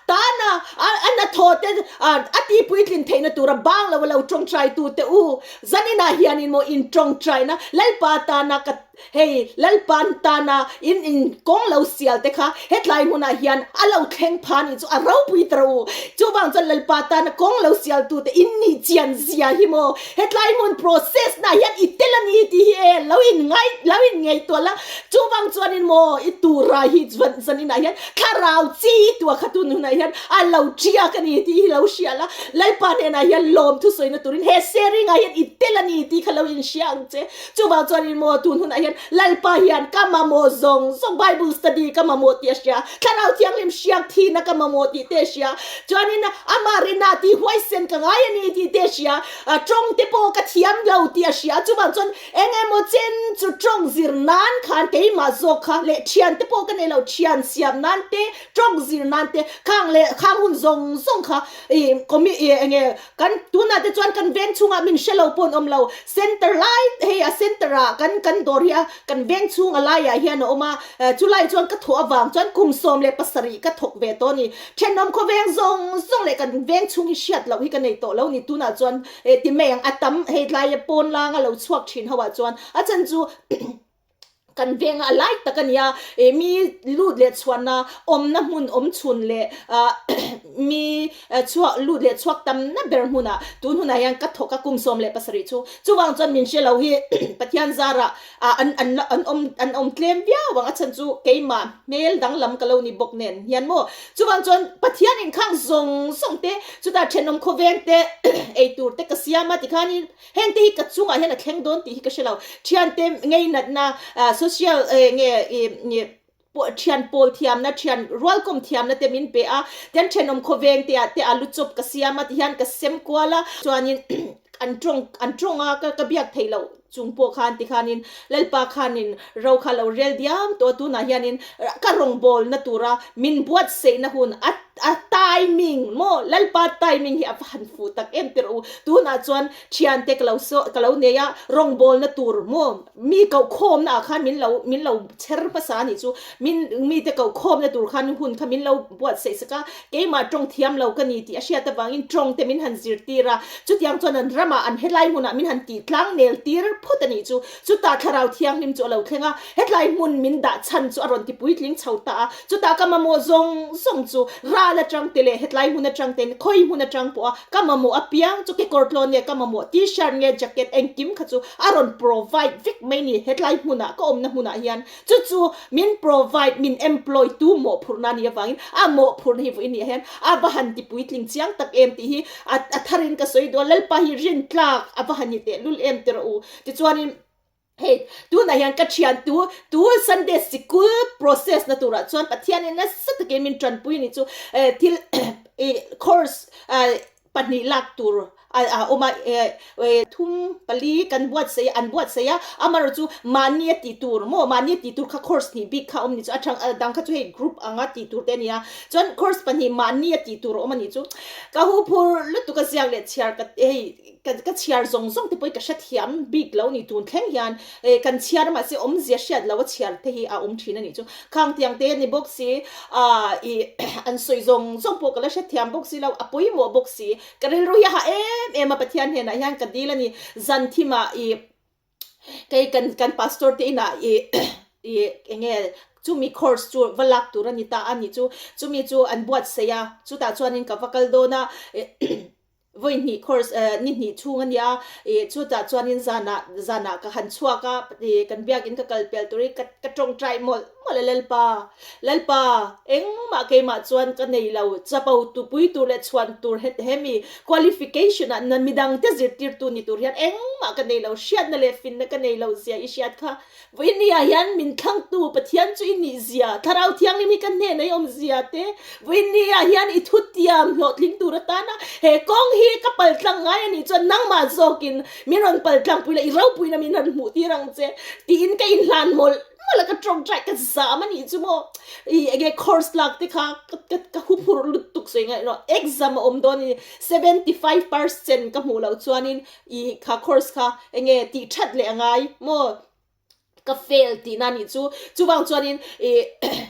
[SPEAKER 2] tana a hnathawh te a ti puitlin theihna tura bang lova lo tawngtai tu te u zaninah hianin maw in tawngtaina Lalpa tana ka. Hei Lalpan tana in in kawng lo sial te kha hetlai hmunah hian a lo thleng pha nih chu a ropui ta ro. Chuvang chuan Lalpa tana kawng lo sial tu te in nih chian zia hi maw hetlai hmun process na hian i tel a ni tih hi e lo in ngai lo in ngaihtuah la. Chuvang chuanin maw i tura hi chuan zaninah hian thlarau chi i tua kha tun hunah hian a lo tiak a ni tih hi lo hria la. Lalpa hnenah hian lawm thusawi turin he sharing ah hian i tel a ni tih kha lo in hria ang che. Chuvang chuanin maw tun hunah hian Lalpa hian ka mamawh zawng zawng Bible study ka mamawh tih a hria, Thlarau Thianghlim hriak thihna ka mamawh tih te a hria, chuanin amah rinah tih huaisen ka ngai a ni tih te a hria, tawng te pawh ka thiam lo tih a hria, chuvang chuan eng emaw chen chu tawng zir nan khan keimah zawk kha leh thian te pawh ka nei lo, thian siam nan te, tawng zir nan te khang leh khang hun zawng zawng kha ih kawmi ih enge Kan tunah te chuan kan veng chhungah min hre lo pawh an awm lo. Center lai hei a center ah kan kan dawr hi a kan veng chhung a laiah hian a awm a, chulai chuan ka thawh avang chuan kum 17 ka thawk ve tawh a ni. Thenawm khawveng zawng zawng leh kan veng chhung hi hriat loh hi ka nei tawh lo ni. Tunah chuan ti mai ang a tam hei tlaia pawn langa lo chhuak thin ho ah chuan a chan chu Kan venga a lai tak a nia, ih mi lut leh chhuanna awmna hmun awm chhun leh ah mi chhuak lut leh chhuak tamna ber hmunah tun hunah hian ka thawk a kum 17 chu. Chuvang chuan min hre lo hi Pathian zarah ah an an an awm an awm tlem viau ang a chhan chu keimah hmel danglam ka lo ni bawk nen hian maw. Chuvang chuan Pathian inkhang zawng zawng te chutah thenawm khawveng te eitur te ka siam a tikhanin Hengte hi ka chungah hian a thleng dawn tih hi ka hre lo. Thiante ngeinatna, social nge ih thian pawl thiamna, thian rualkawm thiamna te min pe a, tian thenawm khawveng te ah te alu chawp ka siam a tihian ka sem kual a, chuanin an tawng an tawng a ka biak theih loh chung pawh khan tikhanin Lalpa khanin ro kha lo rel diam tawh a, tunah hianin ka rawngbawlna tura min buatsaihna hun a A timing maw Lalpa timing hi a va han fuh tak em tirh u. Tunah chuan thiante ka lo saw ka lo nei a, rawngbawlna tur maw mi kohkhawmna ah khan min lo min lo chher hmasa a nih chu. Min mite kohkhawmna tur khan hun kha min lo buatsaih sak a, keimah tawng thiam lo ka ni tih a hriat avangin tawng te min han zirtir a, chutiang chuan an ramah an helai hmunah min han tih tlang nel tir phawt a nih chu. Chutah Thlarau Thianghlim chu a lo thleng a, hetlai hmun min dah chhan chu a rawn ti puitling chho ta a. Chutah ka mamawh zawng zawng chu ral atang te leh hetlai hmun atang ten khawi hmun atang pawh a ka mamawh apiang chu kekawr tlawn nge ka mamawh t-shirt nge jacket engkim kha chu a rawn provide vek mai ni hetlai hmunah ka awmna hmunah hian chu chu min provide min employ tu mawhphurhna a nih avangin a mawhphurhna hi vawiin nih hian a va han ti puitling chiang tak em tih hi a tharin ka sawi duh a Lalpa hi rintlak a va han ni tehlul em ti rawh u Tichuanin hei tunah hian ka thian tu tu Sunday sikul process na turah chuan Pathianin nasa takin min tanpui ni chu eh thil ih course ah pahnih lak tur a a awm a eh eh thum pali kan buatsaih a an buatsaih a amaherawh chu mahni a tih tur maw mahni a tih tur kha course hnih bik kha a awm ni chu a thang a dang kha chu hei group anga tih tur te a ni a chuan course pahnih mahni a tih tur a awm a nih chu ka huphur lutuk a ziak leh chhiar ka hei Ka ka chhiar zawng zawng te pawh hi ka hrethiam bik lo ni tun thleng hian eh kan chhiar a mahse awmzia hriat lo a chhiar te hi a awm thin a nih chu. Khang tiang te a ni bawk si ah ih an sawi zawng zawng pawh ka la hrethiam bawk si lo a pawimawh bawk si. Ka rilru hi a ha em em a Pathian hnenah hian ka dil a ni zan thimah ih Kei kan kan pastor te inah ih ih eng nge chumi course chu va lak tur a ni ta a nih chu chumi chu an buatsaih a chutah chuanin ka va kal dawn a vawi hnih course eh ni hnih chhung a nia ih chutah chuanin zanah zanah ka han chhuak a ih kan biakin ka kal pel turin ka ka tawngtai mawlh mawlh a Lalpa Lalpa engmah keimah chuan ka nei lo chapo tupui tur leh chhuan tur hemi Qualification ah na midang te zirtirtu ni tur hian engmah ka nei lo, hriatna leh finna ka nei lo zia i hriat kha. Vawinia hian min thlangtu Pathian chu i nih zia, Thlarau Thianghlim hi ka hnenah i awm zia te, vawinia hian i thutiam hlawhtling tur atana he kawng hi ka paltlang ngai a nih chuan nangmah zawkin min rawn paltlangpui la, i ropuina min rawn hmuh tir ang che tiin ka inhlan mawlh mawlh a, ka tawngtai ka zam a nih chu maw. I enge course lak te kha ka ka ka huphurh lutuk sawi ngaih erawh exam a awm dawn a ni 75% ka hmuh loh chuanin i kha course kha enge tih that leh a ngai maw. Ka fail tihna a nih chu. Chuvang chuanin i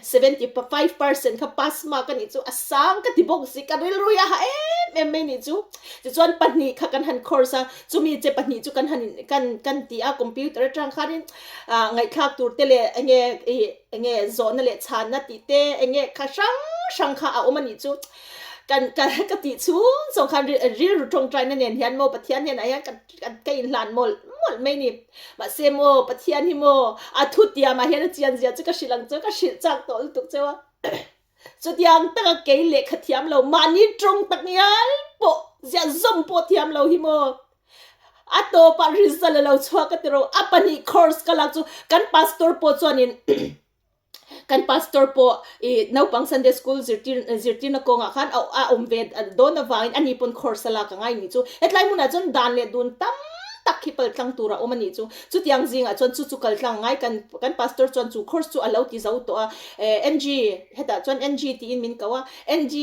[SPEAKER 2] 75% kha pass mark a nih chu a sang ka ti bawk si, ka rilru hi a ha em em mai a nih chu. Tichuan pahnih kha kan han course a, chumi che pahnih chu kan han kan kan ti a computer atang khanin ah ngaihthlak tur te leh enge i enge zawhna leh chhanna tih te enge kha hrang hrang kha a awm a nih chu. Kan ka ka tih chhung zawng khan rilru tawngtaina nen hian maw Pathian hnenah hian ka ka inhlan mawlh mawlh mai ni. Mahse maw Pathian hi maw a thu tiamah hian a chian zia chu ka hrilh ang chu ka hrilh chak tawh lutuk cheu a. Chutiang taka kei lehkha thiam lo mahni tawng tak ngial pawh ziah zawm pawh thiam lo hi maw a tawpah result a lo chhuak a ti ro. A pahnih course ka lak chu kan pastor pawh chuanin Kan pastor pawh i naupang Sunday school zirtir zirtirna kawngah khan a a awm ve dawn avangin ani pawn course a lak a ngai nih chu. Hetlai hmunah chuan dan leh dun tam tak hi pal tlang tur a awm a nih chu. Chutiang zingah chuan chu chu kal tlang a ngai kan kan pastor chuan chu course chu a lo ti zo tawh a. NG hetah chuan NG tiin min ko a, NG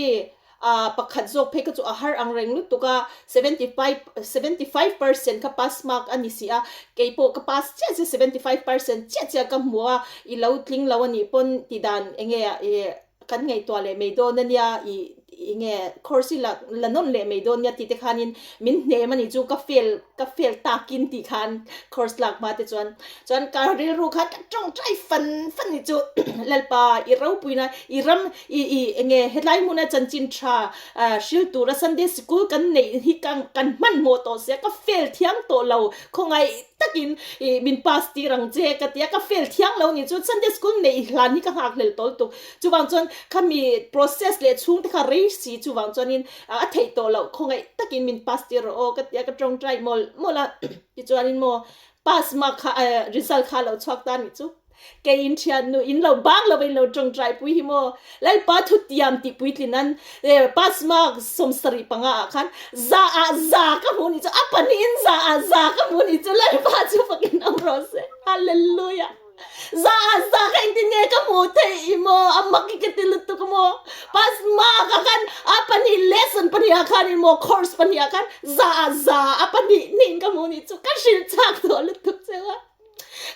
[SPEAKER 2] Ah pakhat zawk phei kha chu a har ang reng lutuk a, 75 75% kha pass mark a ni si a, kei pawh ka pass chiah chiah 75% chiah chiah ka hmu a, i lo tling lo a nih pawn ti dan eng nge i kan ngaihtuah leh mai dawn a nia, i eng nge course hi la la nawn leh mai dawn nia tih te khanin min hnem a nih chu ka fail ka fail takin tih khan course lak hma te chuan chuan ka rilru khan ka tawngtai fan fan ni chu Lalpa i ropuina i ram i i enge hetlai hmuna chanchin tha hril tura Sunday sikul kan neih hi ka kan hmanhmawh tawh sia ka fail thiang tawh lo khawngaih takin i min pass tir ang che ka tia ka fail thiang lo ni chu Sunday school neih hlan hi ka nghakhlel tawl tuk chuvang chuan khami process leh chhungte kha rei si chuvang chuanin A theih tawh loh khawngaih takin min pass tir rawh aw ka ti a, ka tawngtai mawlh mawlh a, tichuanin maw pass mark kha result kha a lo chhuak ta anih chu, kei in thiannu in lo bang lo va in lo tawngtai pui hi maw Lalpa thutiam tih puitlin an pass mark 75 ah khan za ah za ka hmu anih chu, a pahnihin za ah za ka hmu anih chu Lalpa chu fakin awm rawh se, Hallelujah. Za ah za kha engtin nge ka hmuh theih i maw? A mak i ka ti lutuk a maw? Pass mark ah khan a pahnih lesson pahnih ah khan in maw course pahnih ah khan za ah za a pahnih hnih in ka hmuh nih chu ka hrilh chak tawh lutuk cheu a.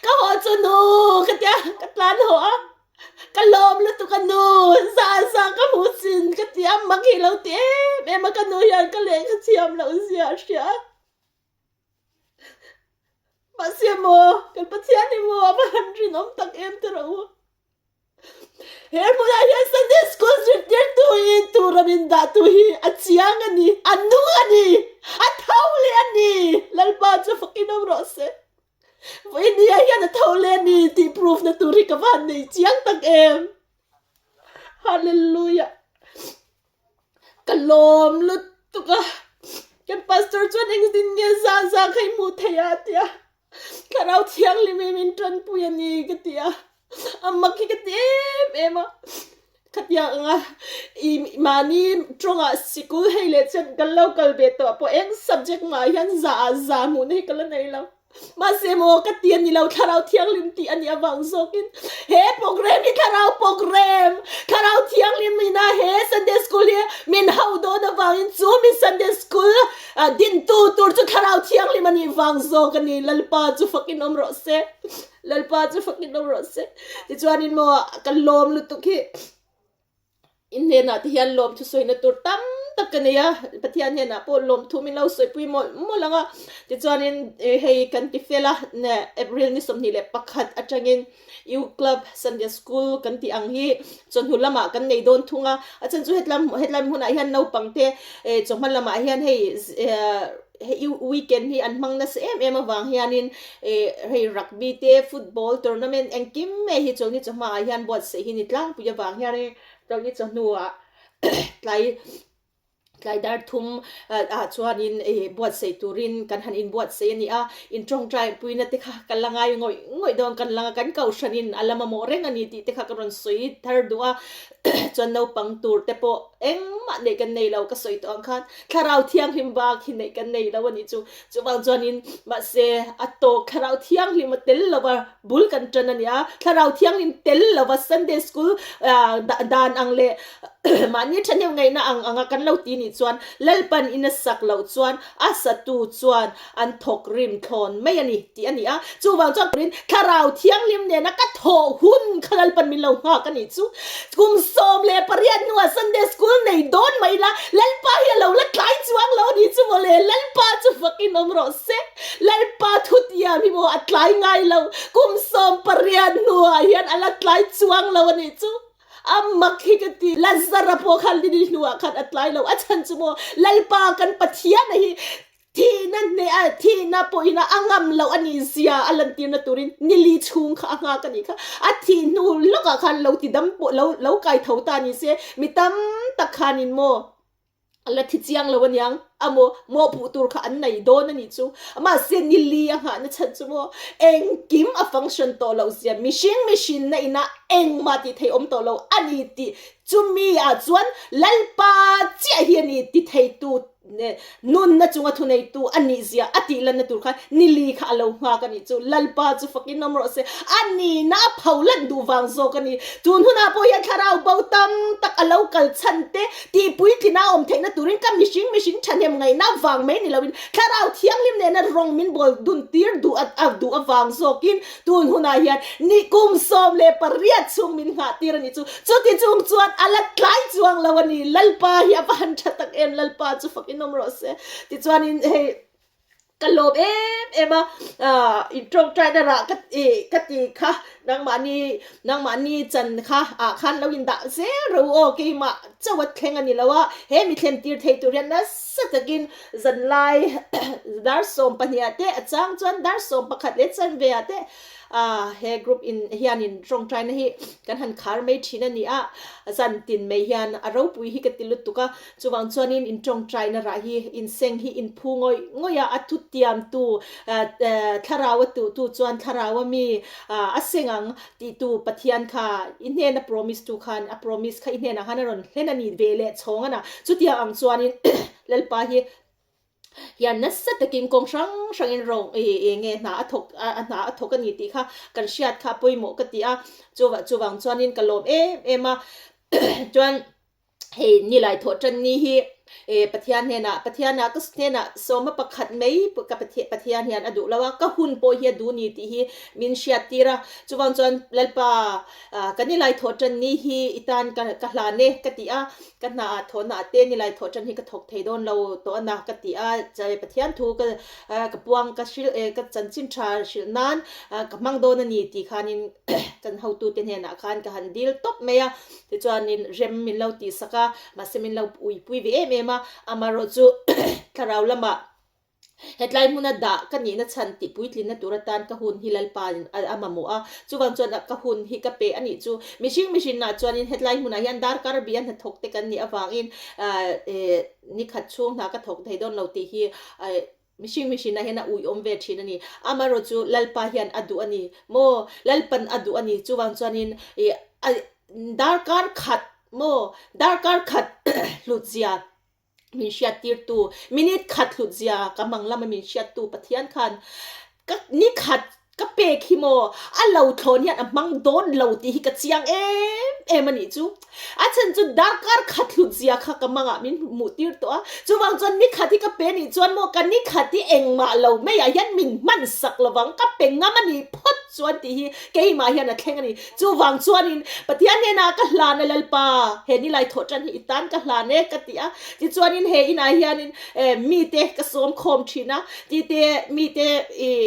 [SPEAKER 2] Ka haw chu nu ka tia ka tlan haw a, ka lawm lutuk a nu za ah za ka hmuh chin ka ti a mak hi lo ti em em a ka nu hian ka lehkha thiam loh zia a hria. Mahse maw, kan Pathian hi maw a va han rinawm tak em te rawh u. He hmunah hian Sunday School zirtirtu in tura min dahtu hi a chiang a ni, a nung a ni, a tho leh a ni. Lalpa chu fakin awm rawh se. Vawinia hian a tho leh a ni tih proof na tur hi ka va han nei chiang tak em. Hallelujah. Ka lawm lutuk a, kan pastor chuan engtin nge za za kha i hmuh theih a a ti a, Thlarau Thianghlim hi min tanpui a ni ka ti a, a mak hi ka ti em em a, khatiang anga i mahni tawngah sikul hei leh chuan kan lo kal ve tawh pawh eng subject mah hian za ah za hmuhna hi ka la nei lo. Mahse maw ka ti a ni lo, Thlarau Thianghlim tih a nih avang zawkin he program hi Thlarau program, Thlarau Thianghlim ina he Sunday School hi min hauh dawn avangin chu mi Sunday School dintu tur chu Thlarau Thianghlim a nih vang zawk a ni. Lalpa chu fakin awm rawh se, Lalpa chu fakin awm rawh se. Tichuanin maw ka lawm lutuk hi. In hnenah te hian lawmthu sawina tur tam tak ka nei a, Pathian hnenah pawh lawmthu min lo sawipui mawlh mawlh ang a. Tichuanin hei kan ti fel a, April ni 21 atangin U Club Sunday School kan tih ang hi chawhnu lamah kan nei dawn thung a. A chhan chu hetlam hetlai hmunah hian naupang te chawhma lamah hian hei hei weekend hi an hmang nasa em em avang hianin hei rugby te football tournament engkim mai hi chawlhni chawhma ah hian buatsaih hi ni tlangpui avang hianin chawlhni chawhnu ah tlai tlai dar thum ah chuanin buatsaih turin kan han inbuatsaih a ni a in tawngtai puina te kha ka la ngai ngawih ngawih dawn kan la kan kohhranin a la mamawh reng a ni tih te kha ka rawn sawi thar duh a chuan naupang tur te pawh engmah neih kan nei lo ka sawi tawh ang khan Thlarau Thianghlim bak hi neih kan nei lo a nih chu. Chuvang chuanin mahse a tawk Thlarau Thianghlim a tel lova bul kan tan a nia. Thlarau Thianghlim tel lova Sunday School dan ang leh. Mahni thahnem ngaihna ang anga kan lo ti nih chuan Lalpan in a sak loh chuan a satu chuan an thawk rim thlawn mai a ni tih a ni a. Chuvang chuan turin Thlarau Thianghlim nena ka thawh hun kha Lalpan min lo nghak a nih chu. Kum 18 hnuah Sunday School nei dawn mai ila Lalpa hi a lo la tlai chuang lo a nih chu mawle. Lalpa chu fakin awm rawh se. Lalpa thutiam hi maw a tlai ngai lo. Kum 18 hnuah hian a la tlai chuang lo a nih chu. A mak hi ka ti. Lazara pawh khan ni hnuah khan a tlai lo. A chhan chu maw Lalpa kan Pathiana hi thihna hneh a, thihna pawhin a ngam loh a nih zia a lantirna turin nili chhung kha a nghak a nih kha. A thih hnu lawkah khan lo ti dam pawh lo lo kai tho ta ni se mi tam tak khanin maw A la thi chiang lo aniang a maw, mawhpuh tur kha an nei dawn a nih chu. Mahse nili a nghahna chhan chu maw engkim a function tawh loh zia, mihring mihrinna ina engmah tih thei awm tawh lo a ni tih chumi ah chuan Lalpa chiah hi a ni ti theitu nunna chunga thuneitu a nih zia a tih lanna tur khan nili kha a lo nghak a nih chu. Lalpa chu fakin awm rawh se. A nihna a pho lan duh vang zawk a ni. Tun hunah pawh hian thlarau bo tam tak a lo kal chhan te, Tih puitlina awm theihna turin ka mihring mihring thahnem ngaihna vang mai ni loin Thlarau Thianghlim nena rawng min bawl dun tir duh a duh avang zawkin tun hunah hian ni kum 18 chhung min nghah tir a ni chu. Chuti chung chuan a la tlai chuang lo a ni. Lalpa hi a va han tha tak em, Lalpa chu fakin awm rawh se. Tichuanin hei. Ka lawm em em a, in tawngtaina rah ka ti ka ti kha nangmahni nangmahni chan kha ah khan lo in dah zel ro aw keimah chauh a thleng a ni lo a, he mi thlen tir thei tur hian nasa takin zanlai dar 12 ah te a chang chuan dar 11 leh chanve ah te ah he group in hianin tawngtaina hi kan han khar mai thin a ni a, zan tin mai hian a ropui hi ka ti lutuk a. Chuvang chuanin in tawngtaina rah hi in seng hi in phu ngawih ngawih a, a thutiamtu thlarau a tuhtu chuan thlarau a mi a seng ang tihtu Pathian kha i hnena promise tu khan a promise kha i hnenah khan a rawn hlen a ni ve leh chhawng a na. Chutiang ang chuanin Lalpa hi hian nasa takin kawng hrang hrangin rawng eng nge hna a thawk a hna a thawk a ni tih kha kan hriat kha a pawimawh ka ti a. Chuvang chuanin ka lawm em em a chuan. Hei nilai thawh tan ni hi e Pathian hnenah Pathianah ka hnenah sawma pakhat mai ka Pathian hian a duh lo a, ka hun pawh hi a duh ni tih hi min hriat tir a. Chuvang chuan Lalpa ka nilai thawh tan ni hi i tan ka ka hlan e ka ti a, ka hna ah thawhna ah te nilai thawh tan hi ka thawk thei dawn lo tawh a na ka ti a, Pathian thu ka ka puang ka hrilh e ka chanchin tha hrilh nan ka hmang dawn a ni tih khanin kan hotute hnenah khan ka han dil tawp mai a. Tichuanin rem min lo tihsak a, mahse min lo uipui ve em em a, amaherawh chu thlarau lamah hetlai hmuna dah ka nihna chhan tih puitlinna tur atan ka hun hi Lalpain a mamawh a, chuvang chuan ka hun hi ka pe a nih chu. Mihring mihrinah chuanin hetlai hmunah hian darkar bia hnathawk te kan nih avangin nikhat chhung hna ka thawk thei dawn lo tih hi Mihring mihrinah hian a uiawm ve thin a ni. Amaherawh chu Lalpa hian a duh a ni maw? Lalpan a duh a ni. Chuvang chuanin ih a darkar khat maw? Darkar khat hlutzia min hriattirtu, minute khat hlutzia ka hmang lama min hriattu Pathian khan ka ni khat Ka pek hi maw? A lo thlawn hian a hmang dawn lo tih hi ka chiang em em a nih chu. A chhan chu darkar khat hlut zia kha ka mangah min hmuh tir tawh a. Chuvang chuan ni khat hi ka pe nih chuan maw ka ni khat hi engmah lo meiah hian min hman sak lovang ka pe ngam a nih phawt chuan tih hi keimah hian a thleng a ni. Chuvang chuanin Pathian hnenah ka hlan a Lalpa, he nilai thawh tan hi i tan ka hlan e ka ti a. Tichuanin he inah hianin mite ka sawm khawm thin a. Tite, mite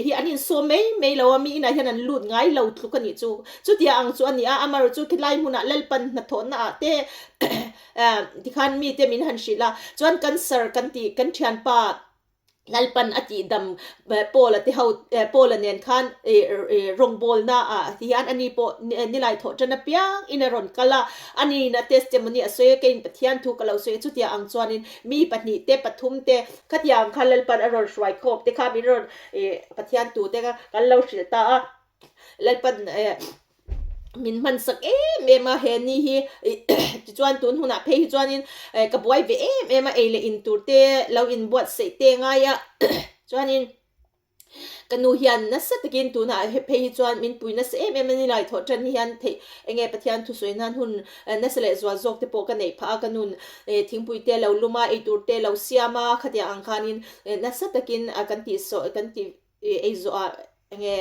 [SPEAKER 2] hi an insawm mai mai lo a, mi inah hian an lut ngai lo tluk a nih chu. Chutia ang chu a ni a, amaherawh chu khilai hmunah Lalpan hnathawhna ah te tikhan mite min han hrilh a, chuan cancer kan tih kan thianpa Lalpan a tihdam Paula te ho Paula nen khan rawngbawlna ah hian ani pawh nilai thawh tan apiang in a rawn kal a, aniin a testimony a sawi a, keiin Pathian thu ka lo sawi a, chutia ang chuanin mi pahnih te pathum te Khatiang kha Lalpan a rawn hruai khawp te kha min rawn ih Pathian tu te kha kan lo hrilh ta a, Lalpan eh min hman sak em em a he ni hi ih tichuan tun hunah phei hi chuanin eh ka buai ve em em a ei leh in tur te lo inbuatsaih te ngai a chuanin. Ka nu hian nasa takin tunah phei hi chuan min pui nasa em em a ni lai thawh tan hian theih enge Pathian thusawi nan hun nasa leh zual zawk te pawh ka neih phah a, ka nun thingpui te lo lum a, eitur te lo siam a, khatiang ang khanin nasa takin kan tih sawi kan tih ei zawh ah enge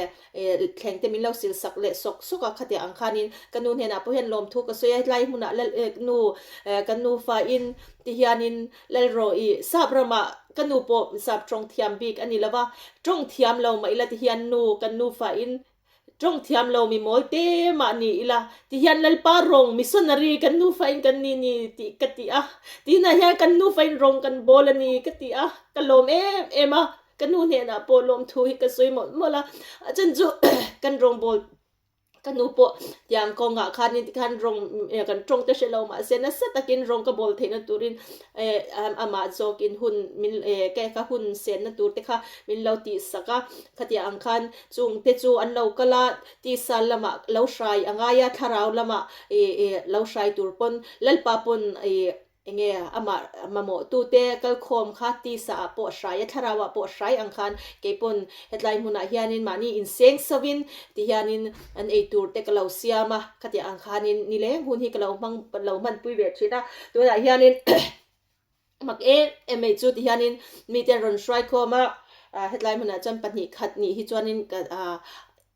[SPEAKER 2] thleng te min lo sil sak leh sawk sawk a, khatiang ang khanin ka nu hnenah pawh hian lawmthu ka sawi a, hetlai hmunah lal nu kan nufa in ti hianin Lalrawih sap ramah ka nu pawh sap tawng thiam bik a ni lo va, tawng thiam lo mah ila ti hian nu kan nufa in tawng thiam lo mi mawl te mah ni ila ti hian Lalpa rawng missionary kan nufa in kan ni ni tih ka ti a, tinah hian kan nufa in rawng kan bawl a ni ka ti a, ka lawm em em a, ka nu hnenah pawh lawmthu hi ka sawi mawlh mawlh a, a chan chu kan rawngbawl Ka nu pawh tiang kawngah khanin tikhan rawng kan tawng te hre lo mahse nasa takin rawng ka bawl theihna turin amah zawkin hun min ka hun senna tur te kha min lo tihsak a, khatiang ang khan chung te chu an lo kal a, tisa lamah lo hrai a ngai a, thlarau lamah lo hrai tur pawn Lalpa pawn Enge amah mamawh tute kalkhawm kha tisa ah pawh hrai a thlarau ah pawh hrai ang khan keipawn hetlai hmunah hianin mahni inseng sauhin tihianin an eitur te ka lo siam a, khatiang ang khanin nileng hun hi ka lo hmang lo hmanpui ve thin a, tunah hianin mak em em mai chu tihianin mite an rawn hruai khawm a, hetlai hmunah chuan pahnih khat nih hi chuanin ka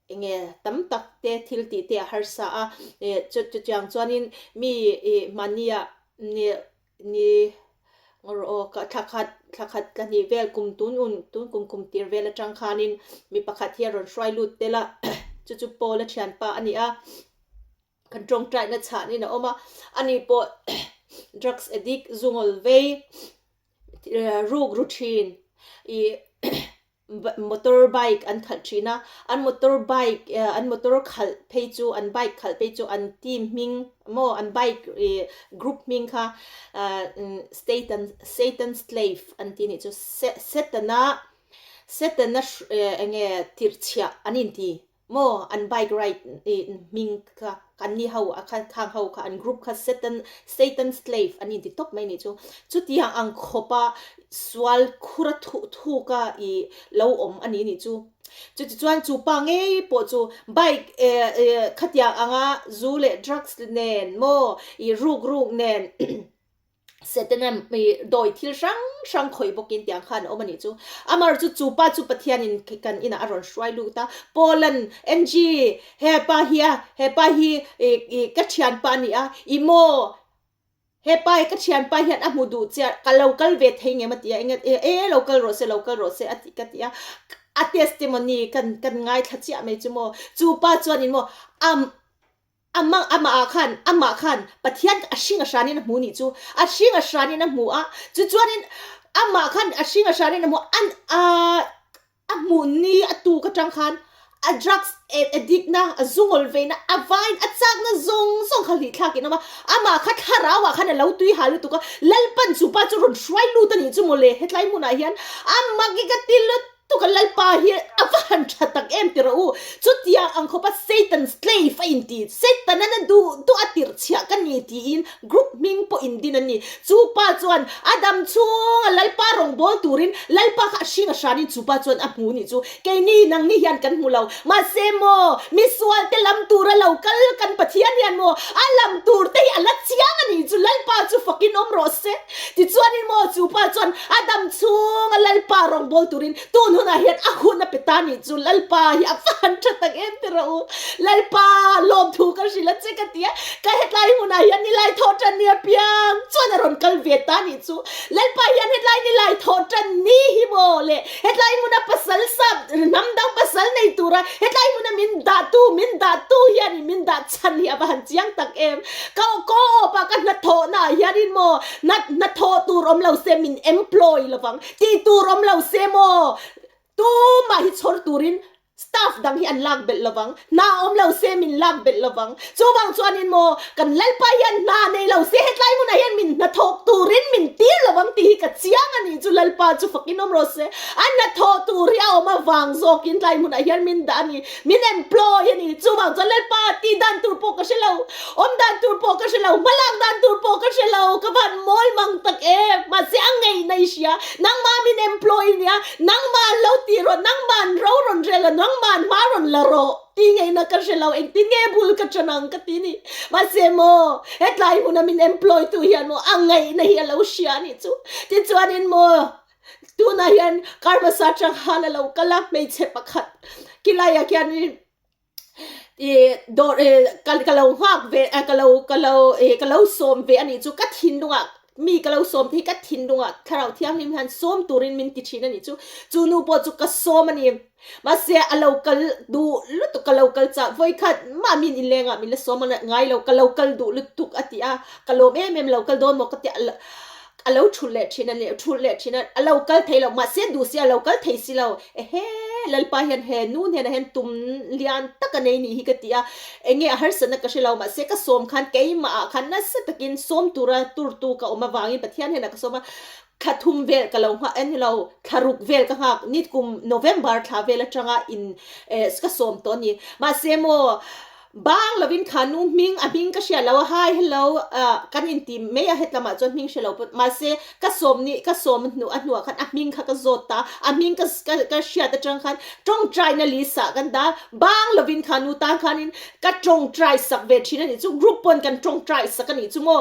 [SPEAKER 2] Enge tam tak te thil tih te a harsa a, eh chutiang chuanin mi ih mahnia ni ni rawh aw ka thla khat thla khat thla hnih vel kum tun un tun kum kum tir vel atang khanin mi pakhat hi a rawn hruai lut tel a chu chu Paul a thianpa a ni a. Kan tawngtaina chhanin a awm a, ani pawh drugs addict zungawl vei ruk ru thin ih motor bike an khalh thin a, an motor bike an motor khalh phei chu an bike khalh phei chu an team hming maw an bike ih group hming kha ah satan satan slave an tih nih chu setana setana eng nge tirhchhiah an inti. Maw an bike ride hming kha an ni ho a kha khang ho kha an group kha satan satan slave an inti tawp mai nih chu chutiang ang khawpa sual khura thuh thuk a i lo awm a ni nih chu chuti chuan chu pa ngei pawh chu bike eh eh khatiang anga zu leh drugs nen maw i ruk ruk nen Setana mi dawi thil hrang hrang khawih bawkin tiang khan a awm a nih chu. Amar chu chu pa chu Pathianin kan inah a rawn hruai lut a, Paulan, Angie, he pa hi a, he pa hi i ka thianpa a ni a, i maw, he pa hi ka thianpa hian a hmu duh che a, ka lo kal ve thei ngem a ti a, eng e lo kal rawh se, lo kal rawh se a ti ka ti a, a testimony kan kan ngaithla chiah mai chu maw, chu pa chuanin maw, am. Amah amah ah khan amah khan Pathian a hring a hranin a hmu nih chu a hring a hranin a hmu a chu chuanin amah khan a hring a hranin a hmu a an aaa a hmuh ni a tuk atang khan a drugs addict na a zungawl veina a vain a chakna zawng zawng kha hlih thlakin a awm a amah kha thlarau ah khan a lo tui hal lutuk a Lalpan chupa chu rawn hruai lut a nih chu mawle hetlai hmunah hian amah ki ka ti lut Tu kan Lalpa hi a va han tha tak em ti rawh u. Chutiang ang khawpa Satan slave a inti, Satan an a duh duh a tirh chhiah ka ni tiin group hming pawh indin an ni. Chu pa chuan a dam chhunga Lalpa rawngbâwl turin Lalpa kha a hring a hranin chu pa chuan a hmu nih chu. Keini nangni hian kan hmu lo. Mahse maw, misual te lam tura lo kal kan Pathian hian maw a lam tur te hi a la chiang a nih chu. Lalpa chu fakin awm rawh se. Tichuanin maw chu pa chuan A dam chhung a Lalpa rawngbâwl turin tun hunah hian a hun a pe ta nih chu Lalpa hi a va han tha tak em ti rawh u. Lalpa lawmthu ka hrilh a che ka ti a, ka hetlai hunah hian nilai thawh tan ni apiang chuan a rawn kal ve ta nih chu. Lalpa hian hetlai nilai thawh tan ni hi maw le hetlai hmuna pasal sap hnam dang pasal nei tura hetlai hmuna min dahtu min dahtu hianin min dah chhan hi a va han chiang tak em. Ka co-op a ka hnathawhnaah hianin maw Hna hnathawh tur awm lo se min employ lovang tih tur awm lo se maw tumah hi chhawr turin Staff dang hi an lak belh lovang, hna awm lo se min lak belh lovang. Chuvang chuanin maw kan Lalpa hian hna nei lo se hetlai hmunah hian min hnathawk turin min tir lovang tih hi ka chiang a ni chu Lalpa chu fakin awm rawh se. A hnathawh tur hi a awm avang zawkin tlai hmunah hian min dah a ni, min employ a ni. Chuvang chuan Lalpa tih dan tur pawh ka hre lo, awm dan tur pawh ka hre lo, hmalak dan tur pawh ka hre lo, ka van mawl mang tak em. Mahse a ngeihna i hria, nangmah min employ a nia, Nangmah an lo ti rawh, nangmah an ro rawn rel a, nangmah an hma rawn la rawh ti ngeina ka hre lo, engtin nge bul ka ṭan ang ka ti ni. Mahse maw, hetlai hmuna min employ tu hian maw a ngaihna hi a lo hria a nih chu. Tichuanin maw, tunah hian kar hmasa aṭang khan a lo kal a, hmeichhe pakhat khilaiah khianin ih dawr ih ka ka lo nghak ve a ka lo ka lo ih ka lo sawm ve a nih chu ka thinlungah mi ka lo sawm te hi ka thinlungah thlarau thianghlim hian sawm turin min ti thin a nih chu chu nu pawh chu ka sawm a ni mahse a lo kal duh lutuk ka lo kal chah vawikhat mah min inlengah min la sawm a ngai lo ka lo kal duh lutuk a ti a ka lawm em em lo kal dawn maw ka ti a a lo thulh leh thin a ni thulh leh thin a a lo kal thei lo mahse duh si a lo kal thei si lo ehe Lalpa hian he nu hnenah hian tum lian tak a nei nih hi ka ti a eng nge a harsatna ka hre lo mahse ka sawm khan keimah ah khan nasa takin sawm tura turtu ka awm avangin Pathian hnenah ka sawm a thla thum vel ka lo nghak en lo thla ruk vel ka nghak ni kum November thla vel atanga in eh ka sawm tawh a ni mahse maw Bang lovin kha nu hming a hming ka hria lo a, hi hello ah kan inti mai a hetlamah chuan hming hre lo pawh mahse ka sawm ni ka sawm hnu a hnuah khan a hming kha ka zawt ta a hming ka ka ka hriat atang khan tawngtai na list ah kan dah bang lovin kha nu tan khanin ka tawngtai sak ve thin a nih chu group pawn kan tawngtai sak a nih chu maw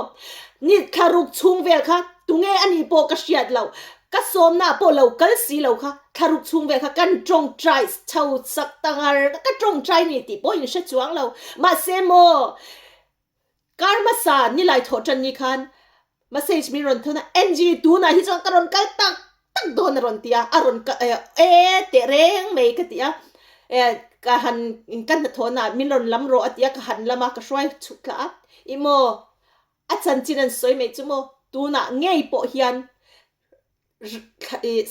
[SPEAKER 2] ni thlaruk chhung vel kha tunge a nih pawh ka hriat loh Ka sawmna pawh lo kal si lo kha, thlaruk chhung vel kha kan tawngtai chho sak ta ngar ka tawngtai ni tih pawh in hre chuang lo. Mahse maw, kar hmasa nilai thawh tan ni khan message min rawn thawn a, Angie tunah hi chuan ka rawn kal tak tak dawn a rawn ti a, a rawn kal e teh reng mai ka ti a, e ka han ka hnathawhnaah min rawn lam rawh a ti a, ka han lam a, ka hruai chhuk thla a, ih maw A chanchin an sawi mai chu maw? Tunah ngei pawh hian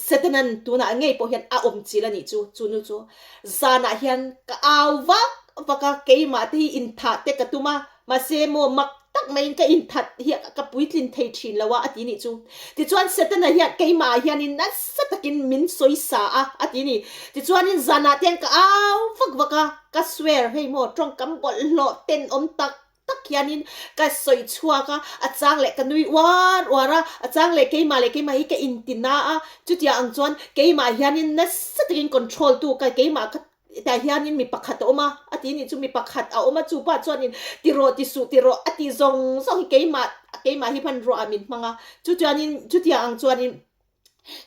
[SPEAKER 2] Setanan tunah ngei pawh hian a awm chil a nih chu, chu nu chu. Zanah hian ka au vak vak a, keimah te hi inthah te ka tum a, mahse maw mak tak maiin ka inthat hi ka puitlin thei thin lo a, a ti nih chu. Tichuan Setana hian keimah ah hianin nasa takin min sawi sa a, a ti ni. Tichuanin zanah te hian ka au vak vak a, ka swear hei maw tawngkam bawlhhlawh tenawm tak tak hianin ka sawi chhuak a, a chang leh ka nui uar uar a, a chang leh keimah leh keimah hi ka inti na a, chutiang ang chuan keimah hianin nasa takin control tu ka keimah ka tah hianin mi pakhat a awm a, a ti nih chu mi pakhat a awm a chupa chuanin ti rawh ti suh ti rawh a ti zawng zawng hi keimah keimah hi hmanruah ah min hmang a, chutiangin chutiang ang chuanin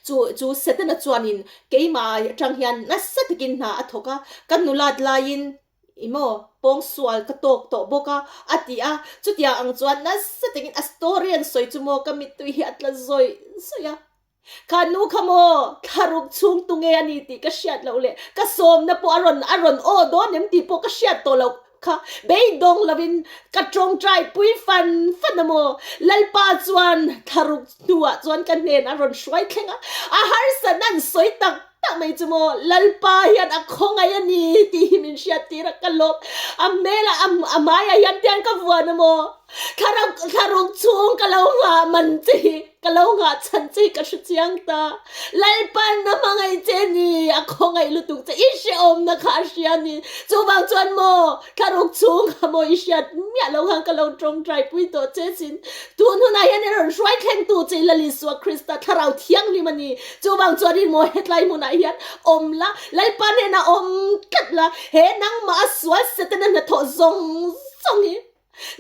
[SPEAKER 2] chu chu Setana chuanin keimah atang hian nasa takin hna a thawk a, ka nulat laiin I maw? Pawngsual ka tawk tawh bawk a, a ti a. Chutiang ang chuan nasa takin a story an sawi chu maw ka mittui hi a tla zawih zawih a. Kha nu kha maw thlaruk chhung tu nge a ni tih ka hriat loh leh ka sawmna pawh a rawn a rawn aw dawn em tih pawh ka hriat tawh loh kha beidawng lovin ka tawngtai pui fan fan a maw? Lalpa chuan thlaruk hnuah chuan ka hnen a rawn hruai thleng a, a harsatna an sawi tak tak mai chu maw Lalpa hian a khawngaih a ni tih hi min hriat tir a ka lawm a hmel ah a hmaiah hian tiang ka vuan a maw thlarau thlaruk chhung ka lo nghah man che hi ka lo nghah chhan che hi ka hre chiang ta Lalpan a hmangaih che ni a khawngaih lutuk che i hrehawmna kha a hria a ni chuvang chuan maw Thlaruk chhung a maw i hriat miah lo khan ka lo tawngtai pui tawh che sin. Tun hunah hian i rawn hruai thlengtu che i Lal Isua Krista Thlarau Thianghlim a ni. Chuvang chuan i maw hetlai hmunah hian awm la, Lalpa hnenah awm tlat la, he nangmah a sual Setana hnathawh zawng zawng hi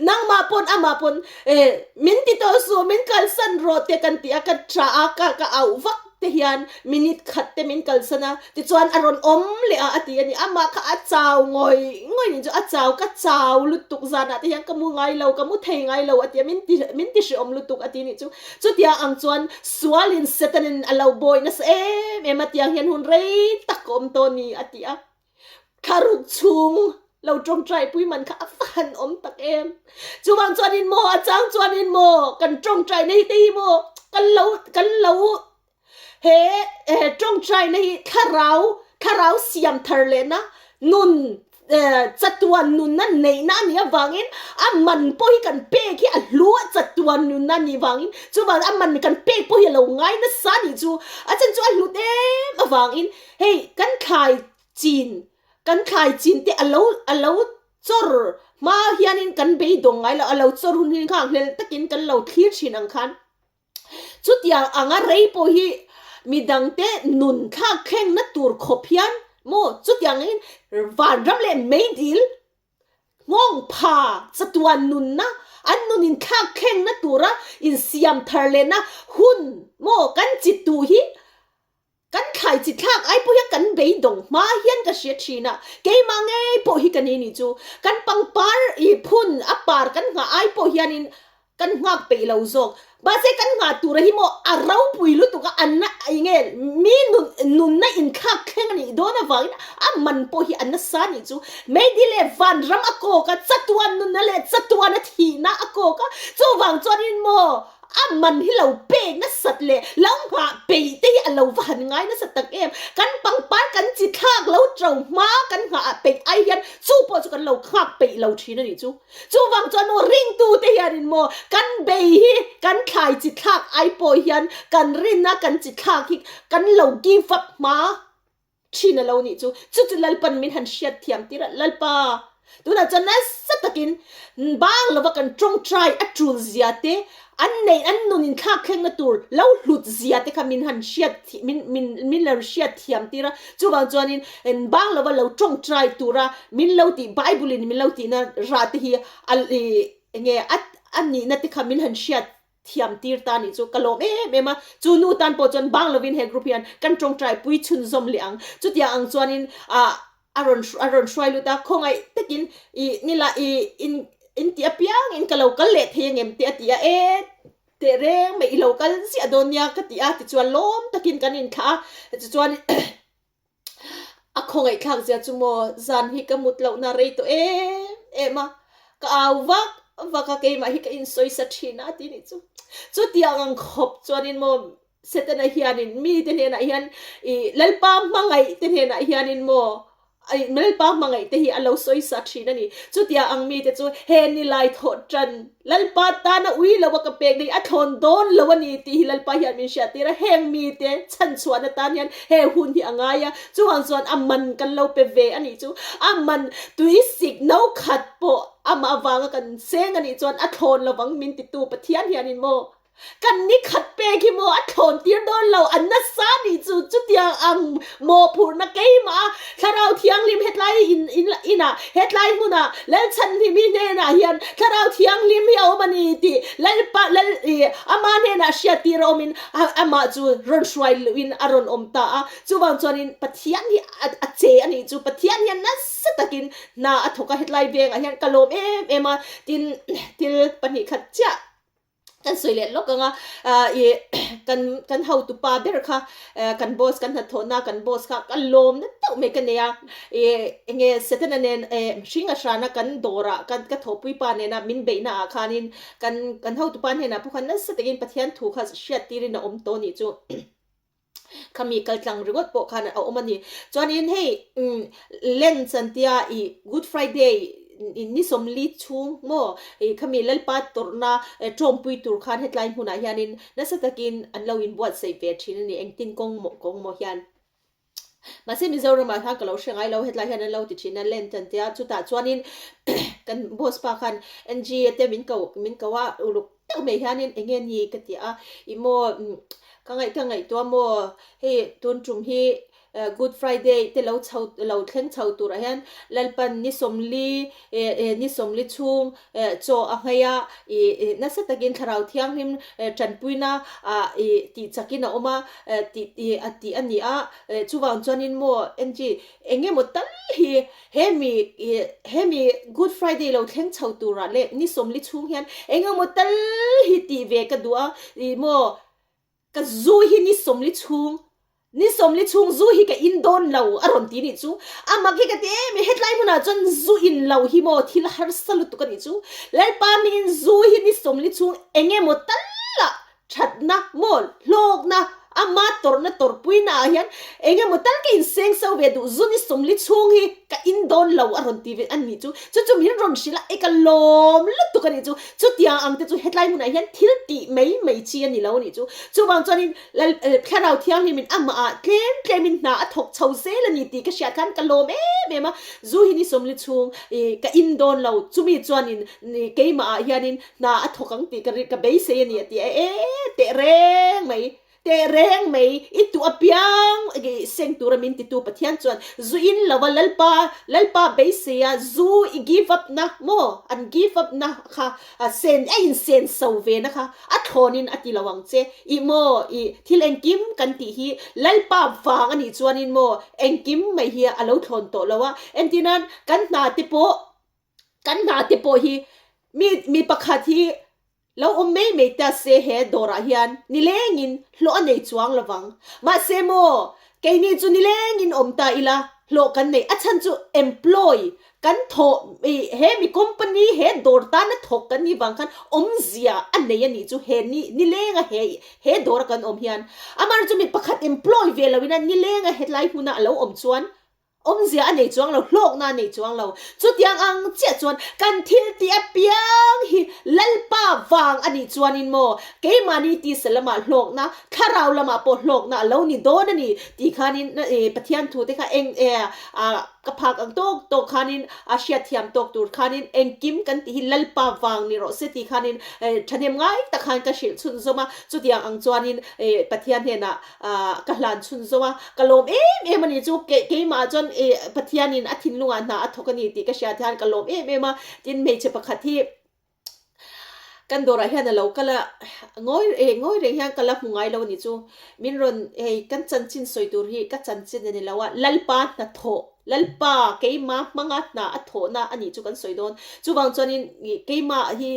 [SPEAKER 2] nangmah pawn amah pawn eh min ti tawh suh, min kalsan rawh te kan ti a, ka tha a, ka ka auh vak te hian minute khat te min kalsan a, tichuan a rawn awm leh a a ti a ni. Amah kha a chau ngawih ngawih nih chu a chau ka chau lutuk zanah te hian ka mu ngai lo ka mu thei ngai lo a ti a min ti min ti hrehawm lutuk a ti nih chu. Chutiang ang chuan sualin Satanin a lo bawi nasa em em a tiang hian hun rei tak ka awm tawh a ni a ti a. Thlaruk chhung lo tawngtai pui man kha a va han awm tak em. Chuvang chuanin maw a chang chuanin maw kan tawngtai na hi te hi maw kan lo kan lo he tawngtai na hi thlarau. Thlarau siam thar lehna nun chatuan nunna neihna a nih avangin a man pawh hi kan pek hi a hlu a chatuan nunna a nih vangin chuvang a man kan pek pawh hi a lo ngai nasa a nih chu a chan chu a hlut em avangin hei kan thlai chin kan thlai chin te a lo a lo chawr hma hianin kan beidawng ngai lo a lo chawr hun hi nghakhlel takin kan lo thlir thin ang khan. Chutiang anga rei pawh hi midangte nun thlak thlengna tur khawp hian maw chutiangin vanram leh meidil nghawng pha chatuan nunna an nun inthlak thlengna tura insiam thar lehna hun maw kan chi tuh hi Kan thlai chi thlak ai pawh hian kan beidawng hma hian ka hria thin a, keimah ngei pawh hi ka ni nih chu. Kan pangpar i phun a par kan nghah ai pawh hianin kan nghak peih lo zawk. Mahse kan nghah tura hi maw a ropui lutuk a, an enge mi nun nunna inthlak thleng a nih dawn avangin a man pawh hi a nasa nih chu. Meidi leh vanram a kawk a, chatuan nunna leh chatuan a thihna a kawk a, chuvang chuanin maw A man hi lo pek nasat leh lo nghah peih te hi a lo va han ngai nasa tak em. Kan pangpar kan chi thlak lo to hma kan nghah peih ai hian chu pawh chu kan lo nghak peih lo thin a nih chu. Chuvang chuan maw ringtu te hianin maw kan bei hi kan thlai chi thlak ai pawh hian kan rinna kan chi thlak hi kan lo give up hma thin a lo nih chu. Chu chu Lalpan min han hriat thiam tir a, Lalpa, tunah chuan nasa takin bang lova kan tawngtai a tul zia te, an neih an nun inthlak thlengna tur lo hlut zia te kha min han hriat min min min lo hriat thiam tir a. Chuvang chuanin bang lova lo tawngtai tura min lo tih Bible in min lo tihna rah te hi a enge a nihna te kha min han hriat thiam tir ta nih chu ka lawm em em a, chu nu tan pawh chuan bang lovin he group hian kan tawngtai pui chhunzawm leh ang. Chutiang ang chuanin ah a rawn a rawn hruai lut a, khawngaih takin ih nila ih in in tih apiang in ka lo kal leh thei angem te a ti a, e teh reng mai i lo kal ziah dawn nia ka ti a, tichuan lawm takin kan inthlah a, tichuan A khawngaihthlak zia chu maw zan hi ka mut lohna rei tawh em em a, ka au vak vak a keimah hi ka insawisa thin a ti nih chu. Chutiang ang khawp chuanin maw Setana hianin mite hnenah hian ih Lalpa hmangaih te hnenah hianin maw ih Lalpa hmangaih te hi a lo sawisa thin a ni. Chutiang ang mite chu he nilai thawh tan Lalpa tana ui lo a ka pek daih a thlawn dawn lo a ni tih hi Lalpa hian min hriat tir a, heng mite chhanchhuahna tan hian he hun hi a ngai a, chuvang chuan a man kan lo pe ve a nih chu, a man tui sik no khat pawh amah avanga kan seng a nih chuan a thlawn lovang min titu Pathian hianin maw Kan ni khat pek hi maw a thlawn tir dawn lo, a nasa nih chu chutiang ang mawhphurhna keimah a Thlarau Thianghlim hetlai in in inah hetlai hmunah Lalchhanhimi hnenah hian Thlarau Thianghlim hi a awm a ni tih Lalpa Lal ih ama hnenah hriat tir a awmin amah chu rawn hruai luhin a rawn awm ta a, chuvang chuanin Pathian hi a a che a nih chu Pathian hian nasa takin hna a thawk a hetlai vengah hian ka lawm em em a, tin thil pahnihkhat chiah. Kan sawi leh lawk ang a, ih kan kan hotupa ber kha kan boss kan hnathawhna kan boss kha ka lawm na deuh mai ka nei a, ih enge Setana nen hring a hrana kan dawrah kan ka thawhpui pa nena min beihna ah khanin kan kan hotupa hnenah pawh khan nasa takin Pathian thu kha hriat tirin a awm tawh a nih chu. Khami kal tlang ringawt pawh khan a awm a ni. Chuanin hei Lent an tia ih Good Friday ni sawmli chhung maw ih khami Lalpa tawrhna tawmpui tur khan hetlai hmunah hianin nasa takin an lo inbuatsaih ve thin a ni engtin kawng maw kawng maw hian. Mahse Mizoramah khan ka lo hre ngai lo hetlai hian an lo ti thin a Lent an tia chutah chuanin kan boss pa khan NG a te min ko min ko a uluk deuh mai hianin eng nge ni ka ti a ih maw ka ngaih ka ngaihtuah maw hei tun tum hi Good Friday te lo chho lo thleng chho turah hian Lalpan ni sawmli ni sawmli chhung chaw a nghei a ih nasa takin thlarau thianghlim tanpuina ah ih tih chakin a awm a tih ih a tih a ni a chuvang chuanin maw NG eng emaw tal hi hemi ih hemi Good Friday lo thleng chho turah leh ni sawmli chhung hian eng emaw tal hi tih ve ka duh a ih maw Ka zu hi ni sawmli chhung, ni sawmli chhung zu hi ka in dawn lo a rawn ti nih chu. A mak hi ka ti em e, hetlai hmunah chuan zu in lo hi maw thil harsa lutuk a nih chu. Lalpa miin zu hi ni sawmli chhung eng emaw tal ah thatna maw hlawkna Ama tawrhna tawrhpuina ah hian eng emaw tal ka inseng so ve duh zun i sawmli chhung hi ka in dawn lo a rawn ti ve a nih chu. Chu chu min rawn hrilh a, e ka lawm lutuk a nih chu. Chutiang ang te chu hetlai hmunah hian thil tih mai mai chi a ni lo a nih chu. Chuvang chuanin Lal Thlarau Thianghlimin amahah tlem tlemin hna a thawk chho zel a ni tih ka hriat khan ka lawm em em a. Zu hi ni sawmli chhung ka in dawn lo, chumi chuanin keimahah hianin hna a thawk ang tih ka ka beisei a ni a ti a, e teh reng mai, teh reng mai, i tuh apiang seng tura min titu Pathian chuan zu in lo a Lalpa, Lalpa beisei a zu i give up na maw, an give up na kha sen a insen so ve na kha a thlawnin a ti lo ang che, i maw i thil engkim kan tih hi Lalpa vang a nih chuanin maw engkim mai hi a lo thlawn tawh lo a, entirnan kan hna te pawh Kan hna te pawh hi mi mi pakhat hi lo awm mai mai ta se he dawrah hian nilengin hlawh a nei chuang lo vang. Mahse maw keini chu nilengin awm ta ila hlawh kan nei. A chhan chu employee kan thawh he mi company he dawr tana thawk kan nih vang khan awmzia a nei a nih chu he ni nilenga he he dawra kan awm hian. Amaherawhchu mi pakhat employee ve loin a nilenga hetlai hmuna a lo awm chuan Awmzia a nei chuang lo, hlawkna a nei chuang lo. Chutiang ang chiah chuan kan thil tih apiang hi Lalpa vang a nih chuanin maw keimahni tisa lamah hlawkna, thlarau lamah pawh hlawkna a lo ni dawn a ni tih khanin Pathian thute kha eng ka phak ang tawk tawk khanin a hriatthiam tawk tur khanin engkim kan tih hi Lalpa vang ni rawh se tih khanin thahnem ngai tak khan ka hrilh chhunzawm a. Chutiang ang chuanin Pathian hnenah Ah, ka hlan chhun zawng a, ka lawm em em a ni chu, ke keimah chuan eh Pathianin a thinlungah hna a thawk a ni tih ka hriat hian ka lawm em em a, tin hmeichhe pakhat hi kan dawrah hian a lo kal a, ngawi eh ngawi reng hian ka la hmu ngai lo a ni chu, min rawn hei kan chanchin sawi tur hi ka chanchin a ni lo a, Lalpa hnathawh, Lalpa keimah hmanga hna a thawhna a nih chu kan sawi dawn, chuvang chuanin keimah hi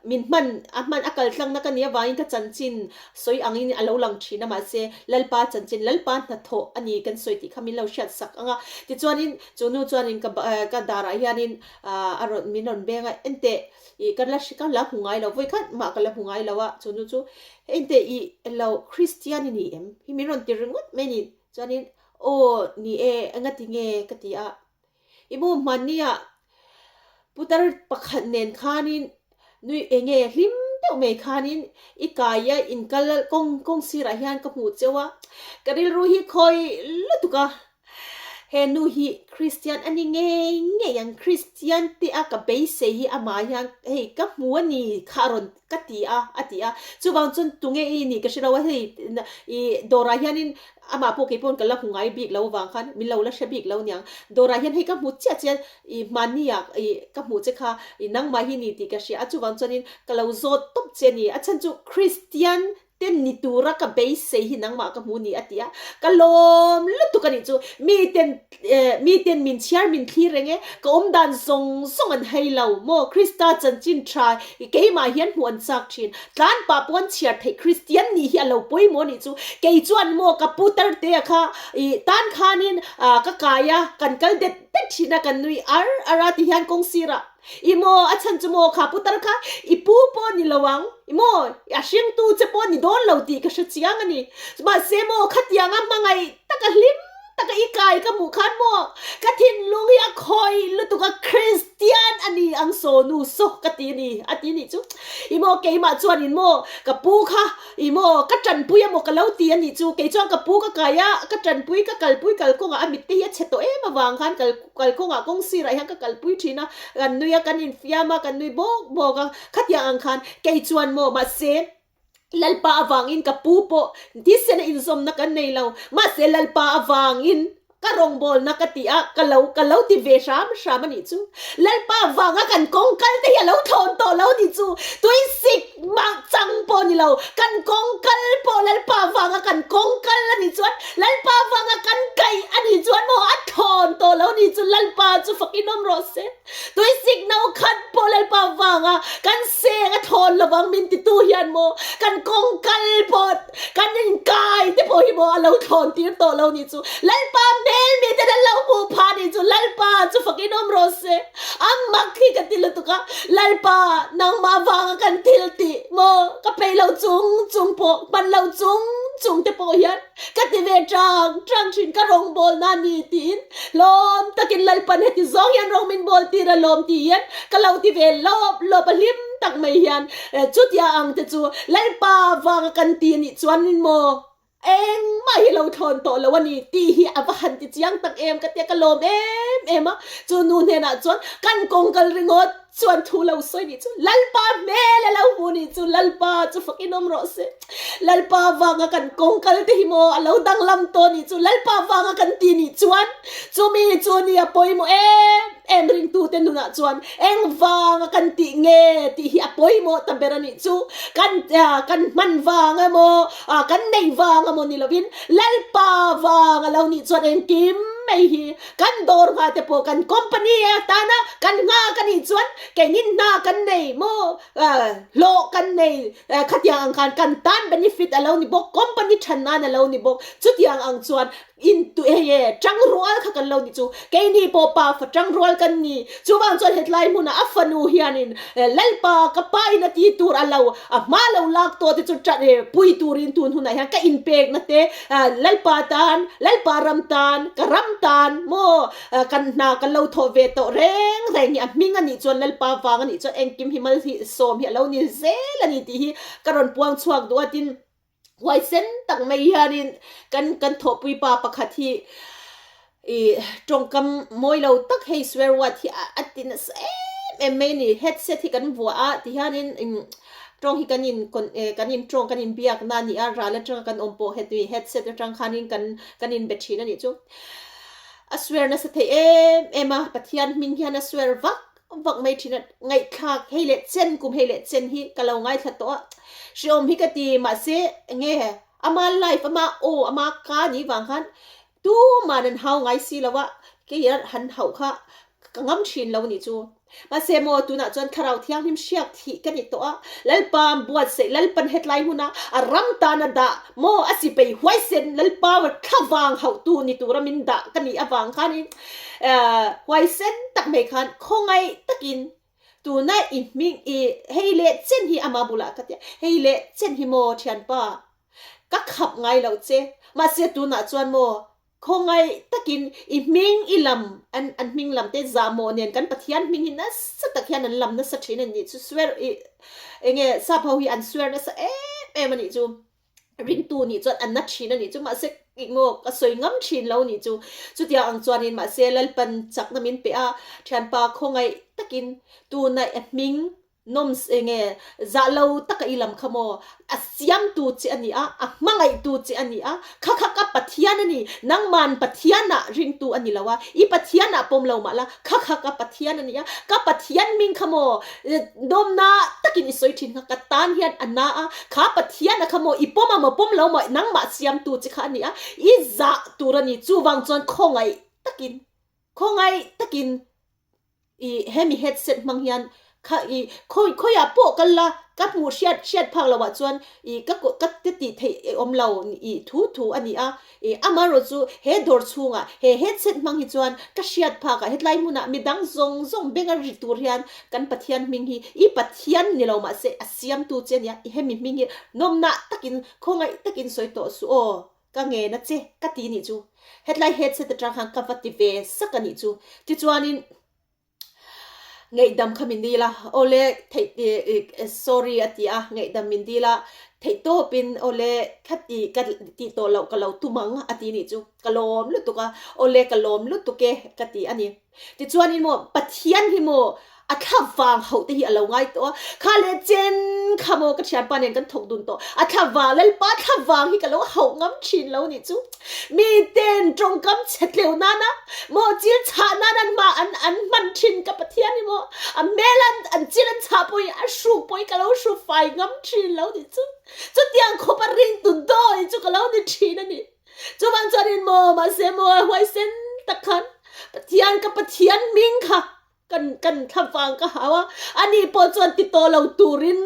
[SPEAKER 2] Min hman a hman a kal tlangna ka nih avangin ka chanchin sawi angin a lo lang thin a, mahse Lalpa chanchin, Lalpa hnathawh a ni kan sawi tih kha min lo hriat sak ang a. Tichuanin chu nu chuanin ka ka darah hianin a rawn min rawn beng a, enteh ih ka la ka la hmu ngai lo, vawi khat mah ka la hmu ngai lo a, chu nu chu enteh ih lo Kristian i ni em? Hi min rawn ti ringawt mai a ni. Chuanin aw ni e, engati nge ka ti a, I mu hmannia putar pakhat nen khanin nui enge hlim deuh mai khanin i kai a inkal kawng kawng sirah hian ka hmuh cheu a, ka rilru hi khawi lutuk a, he nu hi Kristian a ni ngei ngei ang, Kristian te a ka beisei hi amah hian hei ka hmu a ni kha a rawn ka ti a a ti a, chuvang chuan tunge i nih ka hre lo a hei i dawrah hianin Amah pawh kei pawn ka la hmu ngai bik lo avang khan min lo la hre bik lo niang. Dawrah hian hei ka hmu chiah chiah i hmani-ah i ka hmuh che kha i nangmah hi ni tih ka hria a, chuvang chuanin ka lo zawt tawp che a ni. A chhan chu Kristian te ni tura ka beisei hi nangmah ka hmu ni a ti a, ka lawm lutuk a nih chu. Miten miten min chhiar min thlir reng e, ka awm dan zawng zawng an hei lo maw? Krista chanchin tha i keimah hian hmuh an chak thin. Tlan pah pawh an chhiar theih Kristian nih hi a lo pawimawh a nih chu. Kei chuan maw ka pu Tartea kha i tan khanin ka kai a, kan kal det det thin a, kan nui ar ar a ti hian kawng sirah i maw a chhan chu maw kha pu Tar kha i pu pawh ni lo ang i maw a hringtu che pawh ni dawn lo tih ka hre chiang a ni. Mahse maw khatianga hmangaih taka hlim Taka i kai ka hmuh khan maw ka thinlung hi a khawi lutuk a Kristian a ni ang saw nu saw ka ti a ni a ti nih chu i maw keimah chuanin maw ka pu kha i maw ka tanpui a maw ka lo ti a nih chu kei chuan ka pu ka kai a ka tanpui ka kalpui kalkawngah a mit te hi a chhe tawh em avang khan kal kalkawngah kawng sirah hian ka kalpui thin a kan nui a kan infiam a kan nui bawk bawk a khatiang ang khan kei chuan maw mahse Lalpa avangin ka pu pawh thisen a inzawmna kan nei lo, mahse Lalpa avangin ka rawngbawlna ka ti a, ka lo ka lo ti ve hram hram a nih chu. Lalpa avanga kan kawng kal te hi a lo thlawn tawh lo nih chu, tuisik mah chang pawh ni lo, kan kawng kal pawh Lalpa avanga kan kawng kal a nih chuan, Lalpa avanga kan kaih a nih chuan maw a thlawn tawh lo nih chu, Lalpa chu fakin awm rawh se. Tuisik no khat pawh Lalpa avanga kan seng a thlawn. thlawn lovang min titu hian maw kan kawng kal pawh kan inkai te pawh hi maw a lo thlawn tir tawh lo nih chu. Lalpa hmel mi ten an lo hmuh phah nih chu Lalpa chu fakin awm rawh se. A mak hi ka ti lutuk a, Lalpa nangmah vanga kan thil tih maw ka peih lo chung chung pawh hman lo chung chung te pawh hian ka ti ve tang tang thin ka rawngbawl na ni tiin hlawm takin Lalpan heti zawng hian rawng min bawl tir alawm tih hian ka lo ti ve lawp lawp a hlim tak mai hian chutia ang te chu Lalpa vanga kan ti anih chuan maw Engmah hi lo thlawn tawh lo a ni tih hi a va han ti chiang tak em ka tia ka lawm em em a, chu nu hnenah chuan kan kawng kal ringawt chuan thu lo sawi nih chu Lalpa hmel a lo hmu nih chu Lalpa chu fakin awm rawh se, Lalpa vanga kan kawng kal te hi maw a lo danglam tawh nih chu Lalpa vanga kan ti nih chuan chumi chu ni a pawimawh em em ringtute nunah chuan Engvanga kan tih nge tih hi a pawimawh ta ber a nih chu. Kan kan hman vang emaw, kan neih vang emaw ni lovin Lalpa vang a lo nih chuan engkim mai hi kan dawr nghah te pawh kan company atana kan nghak a nih chuan keinin hna kan nei maw, hlawh kan nei khatiang ang khan kan tan benefit a lo ni bawk, company than nan a lo ni bawk. Chutiang ang chuan In tu hei e, tangrual kha kan lo ni chu. Keini pawh pa fa tangrual kan ni. Chuvang chuan hetlai hmunah a fanu hianin Lalpa ka pa in a ti tur a lo, a hma lo lak tawh te chu ṭan e pui turin tun hunah hian ka inpekna te Lalpa tan, Lalpa ram tan, ka ram tan maw kan hna kan lo thawh ve tawh reng reng hi a hming a nih chuan Lalpa vang a nih chuan engkim hi mal hi sawm hi a lo ni zel a ni tih hi ka rawn puang chhuak duh a tin. Huaisen tak mai hianin kan kan thawhpui pa pakhat hi ih tawngkam mawi lo tak hei swear word hi a ti nasa em em mai a ni. Headset hi kan vuah a tihianin tawng hi kan in kan in tawng kan in biak na a ni a, ral atanga kan awm pawh heti headset atang khanin kan kan in be thin a nih chu. A swear nasa thei em em a, Pathian hming hian a swear vak vak mai thin a, ngaihthlak hei leh chen kum hei leh chen hi ka lo ngaithla tawh a, hreawm hi ka ti mahse enge ama life ama aw ama ka ni vang khan tuman an hau ngai si lo a, kei hian han hauh kha ka ngam thin lo nih chu. Mahse maw tunah chuan thlarau thianghlim hriak thih ka ni tawh a, Lalpa buatsaih Lalpan hetlai huna a ram tan a dah maw a sipei huaisen Lalpa thlavang hauhtu ni tura min dah ka nih avang khanin Huaisen tak mai khan khawngaih takin tuna i hming i hei leh chen hi ama bulah ka tia, hei leh chen hi maw thianpa ka khap ngai loh che, mahse tunah chuan maw khawngaih takin i hming i lam an an hming lam te zahmawh nen kan Pathian hming hi nasa tak hian an lam nasa thin a nih chu swear i enge sap ho hi an swear nasa em em a nih chu. Ringtu nih chuan an na thin a nih chu mahse engmaw ka sawi ngam thin lo nih chu chutiang ang chuanin mahse Lalpan chakna min pe a thianpa khawngaih takin tuna i hming nawms enge zah lo taka i lam kha maw a siamtu che a ni a a hmangaihtu che a ni a kha kha ka Pathian a ni nangman Pathianah ringtu a ni lo a i Pathianah pawm lo mah la kha kha ka Pathian a ni a ka Pathian hming kha maw Dawmna takin i sawi thin kha ka tan hian a na a, kha Pathian a kha maw i pawm a maw pawm lo maw nangmah siamtu che kha a ni a, i zah tur a ni. Chuvang chuan khawngaih takin, khawngaih takin i hemi headset hmang hian kha i khawi khawiah pawh kal la ka hmuh hriat hriat phak loh ah chuan i ka ka tih theih awm lo i thu thu a ni a. I amaherawh chu he dawr chhungah he headset hmang hi chuan ka hriat phakah hetlai hmunah midang zawng zawng benga ri tur hian kan Pathian hming hi i Pathian ni lo mahse a siamtu che ania i hemi hming hi nawmnah takin khawngaih takin sawi tawh suh aw ka ngen a che ka ti nih chu hetlai headset atang khan ka va ti ve sak a nih chu tichuanin Ngaihdam kha min dil a, awle theih sorry a ti a, ngaihdam min dil a, theih tawpin awle kha ti ka tih tawh loh ka lo tum ang a ti nih chu, ka lawm lutuk a, awle ka lawm lutuk e ka ti a ni. Tichuanin maw Pathian hi maw a thla vang hauh te hi a lo ngai tawh a, kha leh chen kha maw ka thianpa nen kan thawk dun tawh, a thla vang Lalpa thla vang hi ka lo hauh ngam thin lo nih chu. Miten tawngkam chhe tleu nana maw chil chhah nan an hma an an hman thin ka Pathian hi maw a hmel an an chil an chhah pawh hi a hruk pawh hi ka lo hru fai ngam thin lo ni chu chutiang khawp a ring tu dawi chu ka lo ni thin a ni chuvang chuanin maw mahse maw huaisen tak khan Pathian ka Pathian hming kha. Kan kan thlavang ka hau a, ani pawh chuan ti tawh lo turin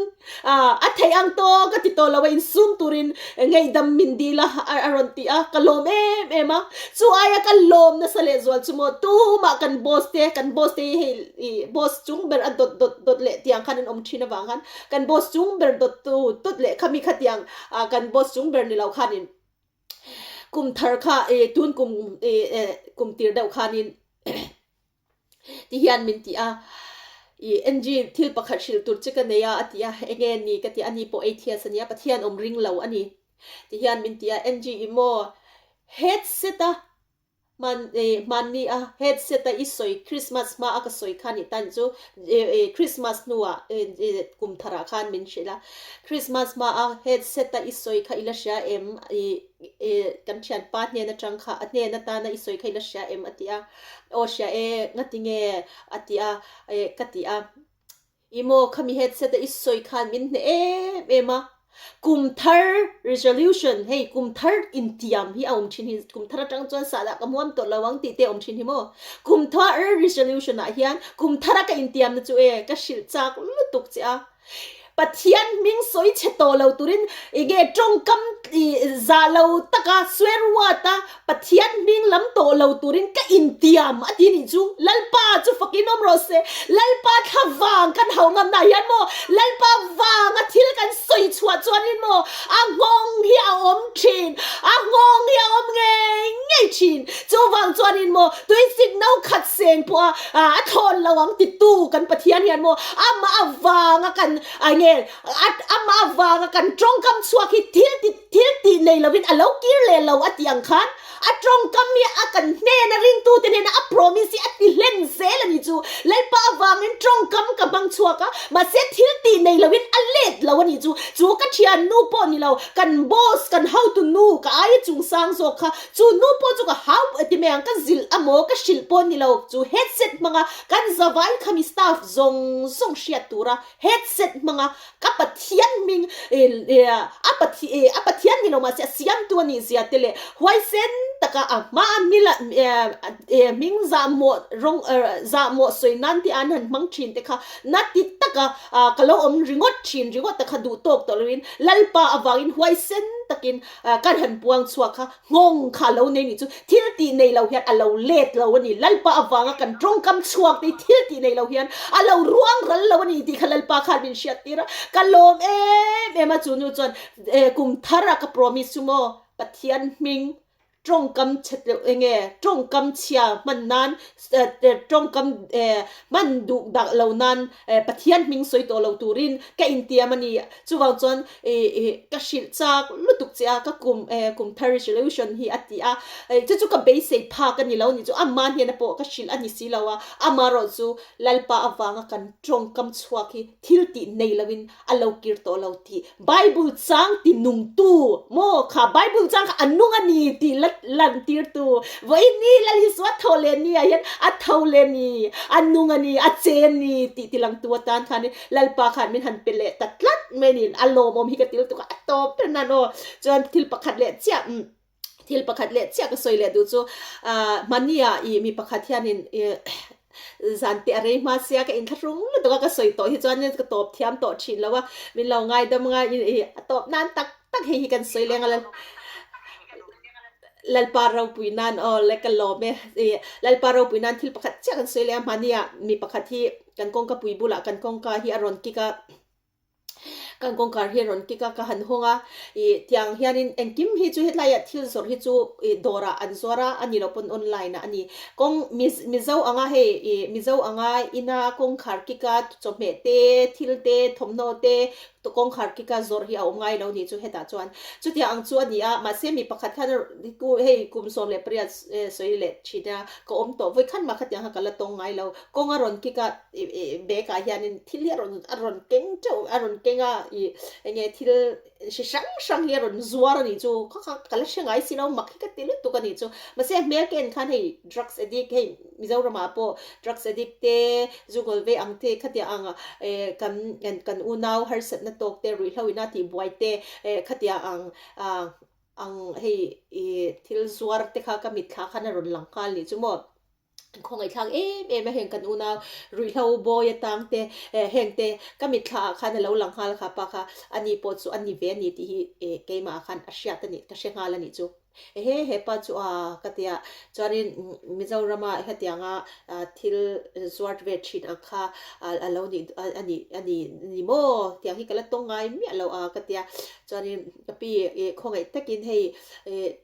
[SPEAKER 2] a theih ang tawk a ti tawh lo a, insum turin ngaihdam min dil a a rawn ti a, ka lawm em em a. Chu aia ka lawm nasa lehzual chu maw tumah kan boss te, kan boss te hi hei ih boss chung ber a dawt dawt dawt leh tiang khan an awm thin avang khan kan boss chung ber dawt tu tawt leh khami khatiang kan boss chung ber ni lo khanin kum thar kha ih tun kum ih kum tir deuh khanin Ti hian min ti a, I Angie thil pakhat hrilh tur che ka nei a a ti a, enge ni ka ti a, ani pawh atheist a nia, Pathian awm ring lo a ni. Ti hian min ti a, Angie i maw headset a hman hmanni a headset a i sawi Christmas hma a ka sawi kha nih tan chu Christmas hnuah kum tharah khan min hrilh a, Christmas hma a headset a i sawi kha i la hria em i kan thianpa hnen atang kha a hnen atana i sawi kha i la hria em a ti a. Aw hria e, ngati nge a ti a, eh ka ti a. I maw khami headset a i sawi khan min hneh em em a, kum thar resolution hei kum thar intiam hi a awm thin hi, kum thar atang chuan sahdah ka hmuam tawh lo ang tih te a awm thin hi maw. Kum thar resolution ah hian kum thar a ka intiamna chu e ka hrilh chak lutuk che a. Pathian hming sawi chhe tawh lo turin enge tawngkam zah lo taka swear word a Pathian hming lam tawh lo turin ka intiam a ti nih chu. Lalpa chu fakin awm rawh se. Lalpa thla vang kan hauh ngam nah hian maw Lalpa vanga thil kan sawi chhuah chuanin maw a nghawng hi a awm thin, a nghawng hi a awm ngei ngei thin. Chuvang chuanin maw tuisik no khat seng pawh a a thlawn lo ang titu kan Pathian hian maw amah avanga kan nge amah avanga kan tawngkam chhuak hi thil ti thil tih nei lovin a lo kir leh lo a tih ang khan a tawngkam hi a kan hnena ringtute hnena a promise hi a ti hlen zel a ni chu. Lalpa avangin tawngkam ka hmang chhuak a, mahse thil tih nei lovin a let lo a ni chu. Chu ka thiannu pawh ni lo, kan boss, kan hotu nu ka aia chungsang zawk kha Chu nu pawh chu ka hau ti mai ang, ka zilh amaw ka hrilh pawh ni lo, chu headset hmanga kan zavai khami staff zawng zawng hriat tura headset hmanga ka Pathian hming a a Pathian ni lo mahse a siamtu a nih zia te leh huaisen taka a hma a mila hming zahmawh rawng zahmawh sawi nan te an han hmang thin te kha na ti taka ka lo awm ringawt thin ringawt ta kha duh tawk tawh loin Lalpa avangin huaisen takin Kan han puang chhuak kha nghawng kha a lo nei nih chu thil tih nei lo hian a lo let lo a ni. Lalpa avanga kan tawngkam chhuak te hi thil tih nei lo hian a lo ruang ral lo a ni tih kha Lalpa khan min hriat tir a. Ka lawm em em a chu nu chuan kum thar a ka promise chu maw Pathian hming tawngkam chhe tleuh enge tawngkam chhia hman nan tawngkam hman duh dak lo nan Pathian hming sawi tawh lo turin ka intiam a ni. Chuvang chuan ka hrilh chak lutuk che a, ka kum kum thar resolution hi a ti a, chu chu ka beisei phak a ni lo ni chu ama hnena pawh ka hrilh a ni si lo a, amarawh chu Lalpa avanga kan tawngkam chhuak hi thil tih nei loin a lo kir tawh lo tih Bible chang ti nungtu maw kha Bible chang kha a nung a ni tih la lantirtu vawiin ni Lalisua tho leh ni ah hian a tho leh ni, a nung a ni, a chen ni tih ti langtu atan khanin Lalpa khan min han pe leh ta tlat mai ni, a lawmawm hi ka til tuk a, a tawp ber nan aw. Chuan thil pakhat leh chiah, umm thil pakhat leh chiah ka sawi leh duh chu, ah hmani ah ih mi pakhat hianin ih zan te a rei hma sia ka inthlahrung lutuk a ka sawi tawh hi chuan ka tawp thiam tawh thin lo a, min lo ngaidam nga ih a tawp nan tak tak hei hi kan sawi leng a Lalpa ropui nan aw le ka lawm e, ih Lalpa ropui nan thil pakhat chiah kan sawi leh a, hmani ah mi pakhat hi Kan kawngka pui bulah kan kawngka hi a rawn kik a, kan kawngkhar hi a rawn kik a, ka han hawng a, ih tiang hianin engkim hi chu hetlaiah thil zawrh hi chu ih dawrah an zuar a, a ni loh pawn online ah a ni. Kawng Mizo anga hei ih Mizo anga ina kawngkhar kik a chawhmeh te, thil te, thawmhnaw te kawngkhar kik a zawrh hi a awm ngai lo nih chu hetah chuan. Chutiang ang chu a ni a, mahse mi pakhat khan hei kum 18 sawi leh thin a, ka awm tawh vawi khan mah khatiang kha ka la tawng ngai lo. Kawng a rawn kik a, bag ah hianin thil hi a rawn a rawn keng teuh a rawn keng a ih enge thil hri hrang hrang hi a rawn zuar a nih chu kha kha ka la hre ngai si lo mak hi ka ti lutuk a nih chu mahse a hmel ka en khan hei drugs addict hei Mizoram ah pawh drugs addict te zu ngawl ve ang te khatiang ang eh kan kan unau harsatna tawk te ruihhlo ina tihbuai te eh khatiang ang ah ang hei ih thil zuar te kha ka mitthla khan a rawn lang nghal nih chu maw. Khawngaihthlak em em a heng kan unau ruihhlo bawi atang te heng te ka mitthla ah khan a lo lang nghal kha pa kha ani pawh chu a ni ve a ni tih hi keimah ah khan a hriat a ni ka hre nghal a nih chu. Ehe he pa chu a ka tia chuanin Mizorama hetianga thil zuar ve thin ang kha a lo nih a nih a ni ni maw tiang hi ka la tawng ngai miah lo a ka tia chuanin ka pi khawngaih takin hei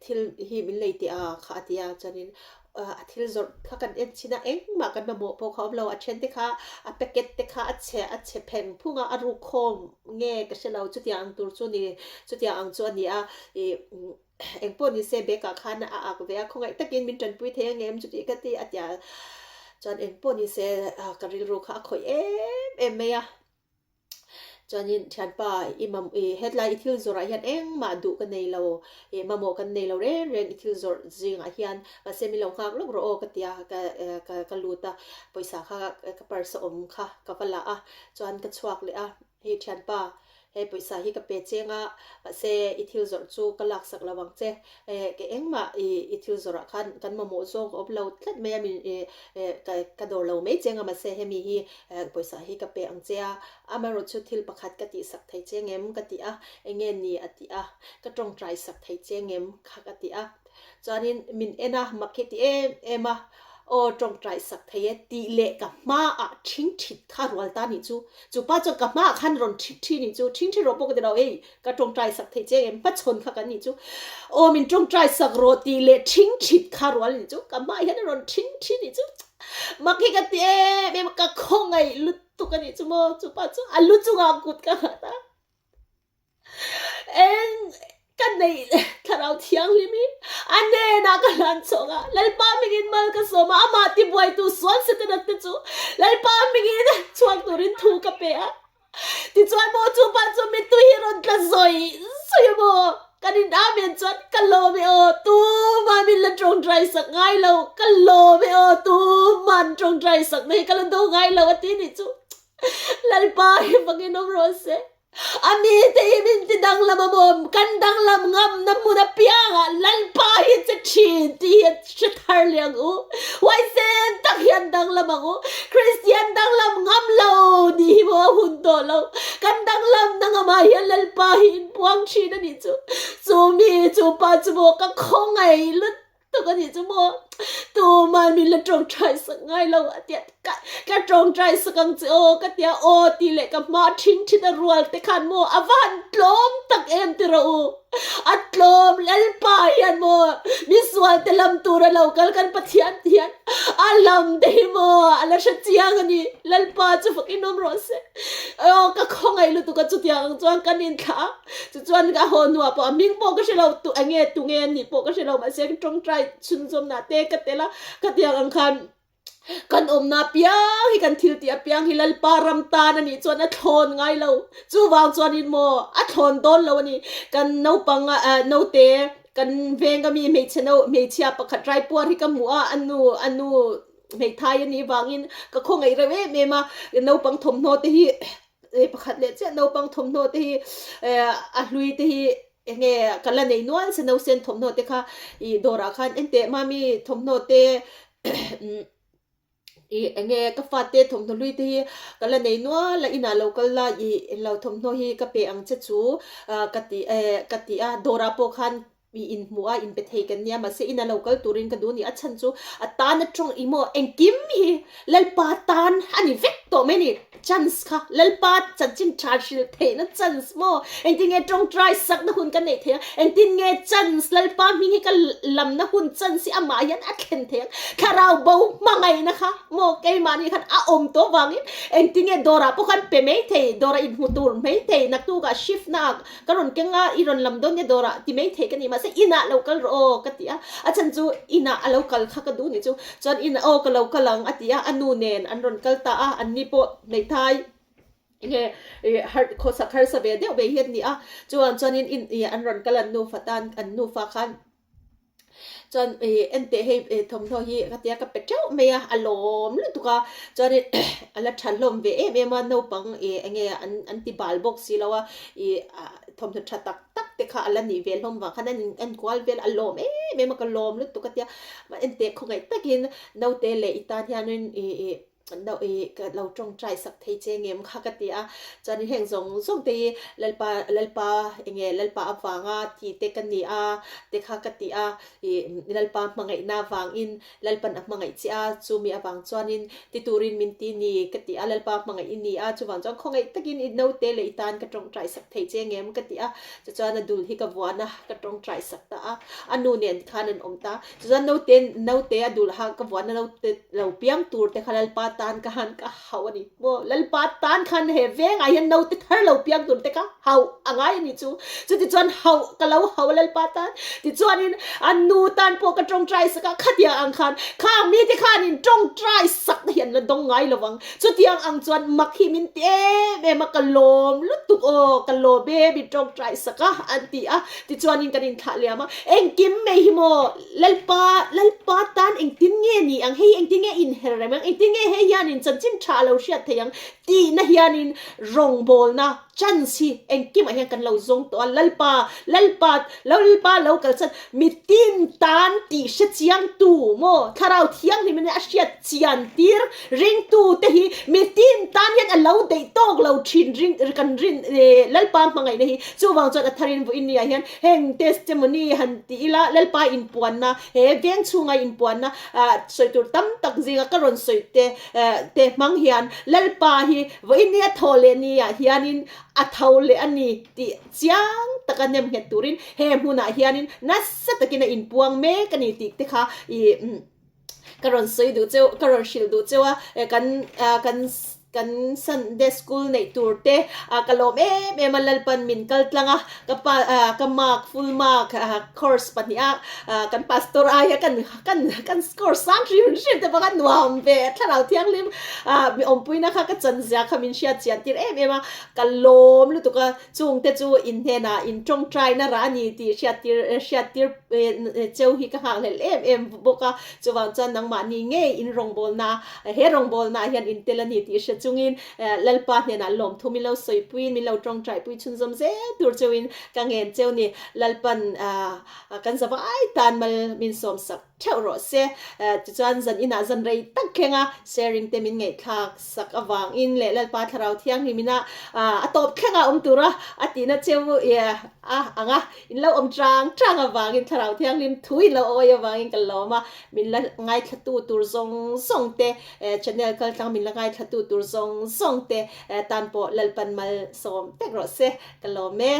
[SPEAKER 2] thil hi min lei teh a kha a tia chuanin a thil zawrh kha kan en chhin a, engmah kan mamawh pawh kha a awm lo, a then te kha a packet te kha a chhe a chhe pheng phung a, a ruk khawm nge ka hre lo, chutiang ang tur chu ni, chutiang ang chu a ni a, ih engpawh ni se bag ah khan a ak ve a, khawngaih takin min tanpui thei ang em chuti ka ti a tia chuan engpawh ni se ka rilru kha a khawih em em mai a. Chuanin thianpa i mam i hetlai i thil zawrh ah hian engmah duh ka nei lo ih mamawh kan nei lo reng reng i thil zawrh zingah hian mahse min lo nghak lawk rawh aw ka ti a ka ka ka lut a pawisa kha ka purse a awm kha ka va la a chuan ka chhuak leh a hei thianpa hei pawisa hi ka pe cheng a mahse i thil zawrh chu ka laksak lo ang che eh ke engmah i i thil zawrh ah khan kan mamawh zawng a awm lo tlat mai a min ih eh ka ka dawr lo mai cheng a mahse hemi hi Eh, pawisa hi ka pe ang che a, amaherawh chu thil pakhat ka tihsak thei che ngem ka ti a, enge ni a ti a, ka tawngtai sak thei che ngem kha ka ti a. Chuanin min en a, mak hi ti em em a, aw tawngtai sak thei e tih leh ka hmaah thing thit kha rual ta nih chu, chu pa chuan ka hmaah khan rawn thit thi nih chu, thing thi rawh pawh ka ti lo, hei ka tawngtai sak thei che ngem hmachhawn kha kan nih chu, aw min tawngtai sak rawh tih leh thing thit kha rual nih chu, ka hmaah hian a rawn thing thi nih chu. Mak hi ka ti em em a, ka khawngaih lutuk a nih chu maw, chupa chu a lu chungah kut ka nghat a, eng ka neih thlarau thianghlim hi a hnenah ka hlan chhawk a, Lalpa hmingin mal ka sawm a, amah tibuaitu sual Setana te chu Lalpa hmingin chhuak turin thu ka pe a. Tichuan maw chupa chu mittui hi rawn tla zawi zawi a maw? Kan in amen chuan ka lawm e aw, tuman min la tawngtai sak ngai lo, ka lawm e aw, tuman tawngtai sak na hi ka la do ngai lo a ti nih chu. Lalpa hi fangin awm rawh se. A mite hi min ti danglam a maw? Kan danglam ngam na hmun apiangah Lalpa hi che thin tih hi a hre thar leh ang u. Huaisen tak hian danglam ang u. Kristian danglam ngam lo nih hi maw a hun tawh lo. Kan danglam na ngamah hian Lalpa hi inpuang thin a nih chu. Chu mi chu pa chu maw ka khawngaih lutuk a nih chu maw. Tuman min la tawngtai sak ngai lo a tia ka ka tawngtai sak ang che aw ka tia aw tih leh ka hma thin thin a rual te khan maw a va han tlawm tak em ti rawh u. A tlawm Lalpa hian maw misual te lam tur a lo kal kan Pathian hian a lam te hi maw a la hre chiang a ni Lalpa chu fakin awm rawh se aw ka khawngaih lutuk a chutiang ang chuan kan inthlah a chu chuan ka haw hnuah pawh a hming pawh ka hre lo tu enge tunge a nih pawh ka hre lo mahse tawngtai chhunzawmna te ka tel a khatiang ang khan Kan awmna apiang hi kan thil tih apiang hi Lalpa ram tan a nih chuan a thlawn ngai lo. Chuvang chuanin maw a thlawn dawn lo a ni. Kan naupang naute kan veng ami hmeichhe no hmeichhia pakhat raipuar hi ka hmu a, a nu a nu hmeithai a nih vangin ka khawngaih reuh em em a. Naupang thawmhnaw te hi pakhat leh chiah naupang thawmhnaw te hi a hlui te hi Enge ka la nei nual se nausen thawmhnaw te kha ih dawrah khan engteh mami thawmhnaw te ih enge ka fate thawmhnaw hlui te hi ka la nei nual a inah lo kal la ih englo thawmhnaw hi ka pe ang che chu ah ka ti eh ka ti a dawrah pawh khan ih inhmuh a inpe thei kan nia mahse inah lo kal turin ka duh a ni a chhan chu a tan atawng ih maw engkim hi Lalpa tan a ni vek tawh mai a ni. Chance kha Lalpa chanchin tha hrilh theihna chance maw? Engtin nge tawngtai sakna hun ka neih theih ang? Engtin nge chance Lalpa hming hi ka lamna hun chance hi amah hian a thlen theih ang? Thlarau bo hmangaihna kha maw keimahni khan a awm tawh vangin engtin nge dawrah pawh khan pe mai thei, dawrah inhmu tur mai thei, naktukah shift na ah Ka rawn keng a, i rawn lam dawn nia dawrah ti mai thei ka ni mahse inah lo kal rawh aw ka ti a, a chhan chu inah a lo kal kha ka duh nih chu, chuan inah aw ka lo kal ang a ti a, a nu nen an rawn kal ta a, an ni pawh hmeithai nge har khawsak harsa ve deuh ve hi an ni a, chuan chuanin in ih an rawn kal an nufa tan an nufa khan. Chuan ih enteh hei ih thawmhnaw hi ka tia ka pe teuh mai a, a lawm lutuk a, chuanin a la tha hlawm ve em em a, naupang ih eng nge an an ti bal bawk si lo a, ih thawmhnaw tha tak tak te kha a la nih ve hlawm vang khan an in en kual vel a lawm em em a ka lawm lutuk a tia enteh khawngaih takin naute leh i tan hianin ih ih ih ka lo tawngtai sak thei che ngem kha ka ti a chuanin heng zawng zawng te hi Lalpa Lalpa enge Lalpa avanga tih te ka ni a te kha ka ti a ih Lalpa hmangaihna avangin Lalpan a hmangaih che a, chumi avang chuanin ti turin min ti ni ka ti a, Lalpa hmangaih i ni a, chuvang chuan khawngaih takin i naute leh i tan ka tawngtai sak thei che ngem ka ti a, tichuan a dul hi ka vuan a, ka tawngtai sak ta a, a nu nen khan an awm ta, tichuan naute naute a dul ha ka vuan a naute lo piang tur te kha Lalpa tan ka han ka hauh a ni maw, Lalpa tan khan he vengah hian naute thar lo piang tur te kha hauh a ngai a ni chu, chutichuan hauh ka lo hauh a Lalpa tan, tichuanin a nu tan pawh ka tawngtai sak a, khatiang ang khan khang mite khanin tawngtai sak te hi an la dawng ngai lo vang, chutiang ang chuan mak hi min ti em em a, ka lawm lutuk aw, ka lawm em in tawngtai sak a an ti a, tichuanin kan inthlah liam a, engkim mai hi maw Lalpa, Lalpa tan engtin nge ni ang, hei engtin nge inher rem ang, engtin nge hei hianin chanchin tha a lo hriat thei ang tihna hianin rawngbawlna chance hi engkimah hian kan lo zawng tawh a, Lalpa, Lalpa, Lalpa lo kal chan mitin tan tih hre chiangtu maw Thlarau Thianghlim in a hriat chian tir ringtu te hi mitin tan hian a lo deih tawk lo thin ring kan rin Lalpa hmangaihna hi chuvang chuan a tharin vawiin ni ah hian heng testimony han ti ila Lalpa inpuanna he veng chhunga inpuanna sawi tur tam tak zinga ka rawn sawi te te hmang hian Lalpa hi Vawiin nia thaw leh niah hianin a tho leh a ni tih chiang taka nem nghet turin he hmunah hianin nasa takin a inpuang mek a ni tih te kha ih ka rawn sawi duh cheu ka rawn hrilh duh cheu a kan kan kan Sunday school neih tur te ka lawm em em a Lalpan min kal tlang a ka pa ka mark full mark course pahniha kan pastor aia kan Kan kan score sang hrim hrim te bawk a nuam ve thlarau thianghlim ah mi awmpuina kha ka chan zia kha min hriat chian tir em em a, ka lawm lutuk a, chung te chu in hnenah in tawngtai na rah a ni tih hriat tir hriat tir cheu hi ka nghakhlelh em em bawk a, chuvang chuan nangmahni ngei in rawngbawlna he rawngbawlna ah hian in tel a ni tih hre chungin Lalpa hnenah lawmthu min lo sawipuiin min lo tawngtaipui chhunzawm zel tur cheuin ka ngen cheu ni Lalpan ah Kan zavai tan mal min sawm sak theuh rawh se. Tichuan zan inah zan rei tak thleng a sharing te min ngaihthlak sak avangin leh Lalpa Thlarau Thianghlim ina a tawp thleng a awm tura a tihna cheu a ang a, in lo awm chang chang avangin Thlarau Thianghlim thu in lo awi avangin ka lawm a, min la ngaithlatu tur zawng zawng te channel kaltlang min la ngaithlatu tur zawng zawng te tan pawh Lalpan mal sawm vek rawh se ka lawm e.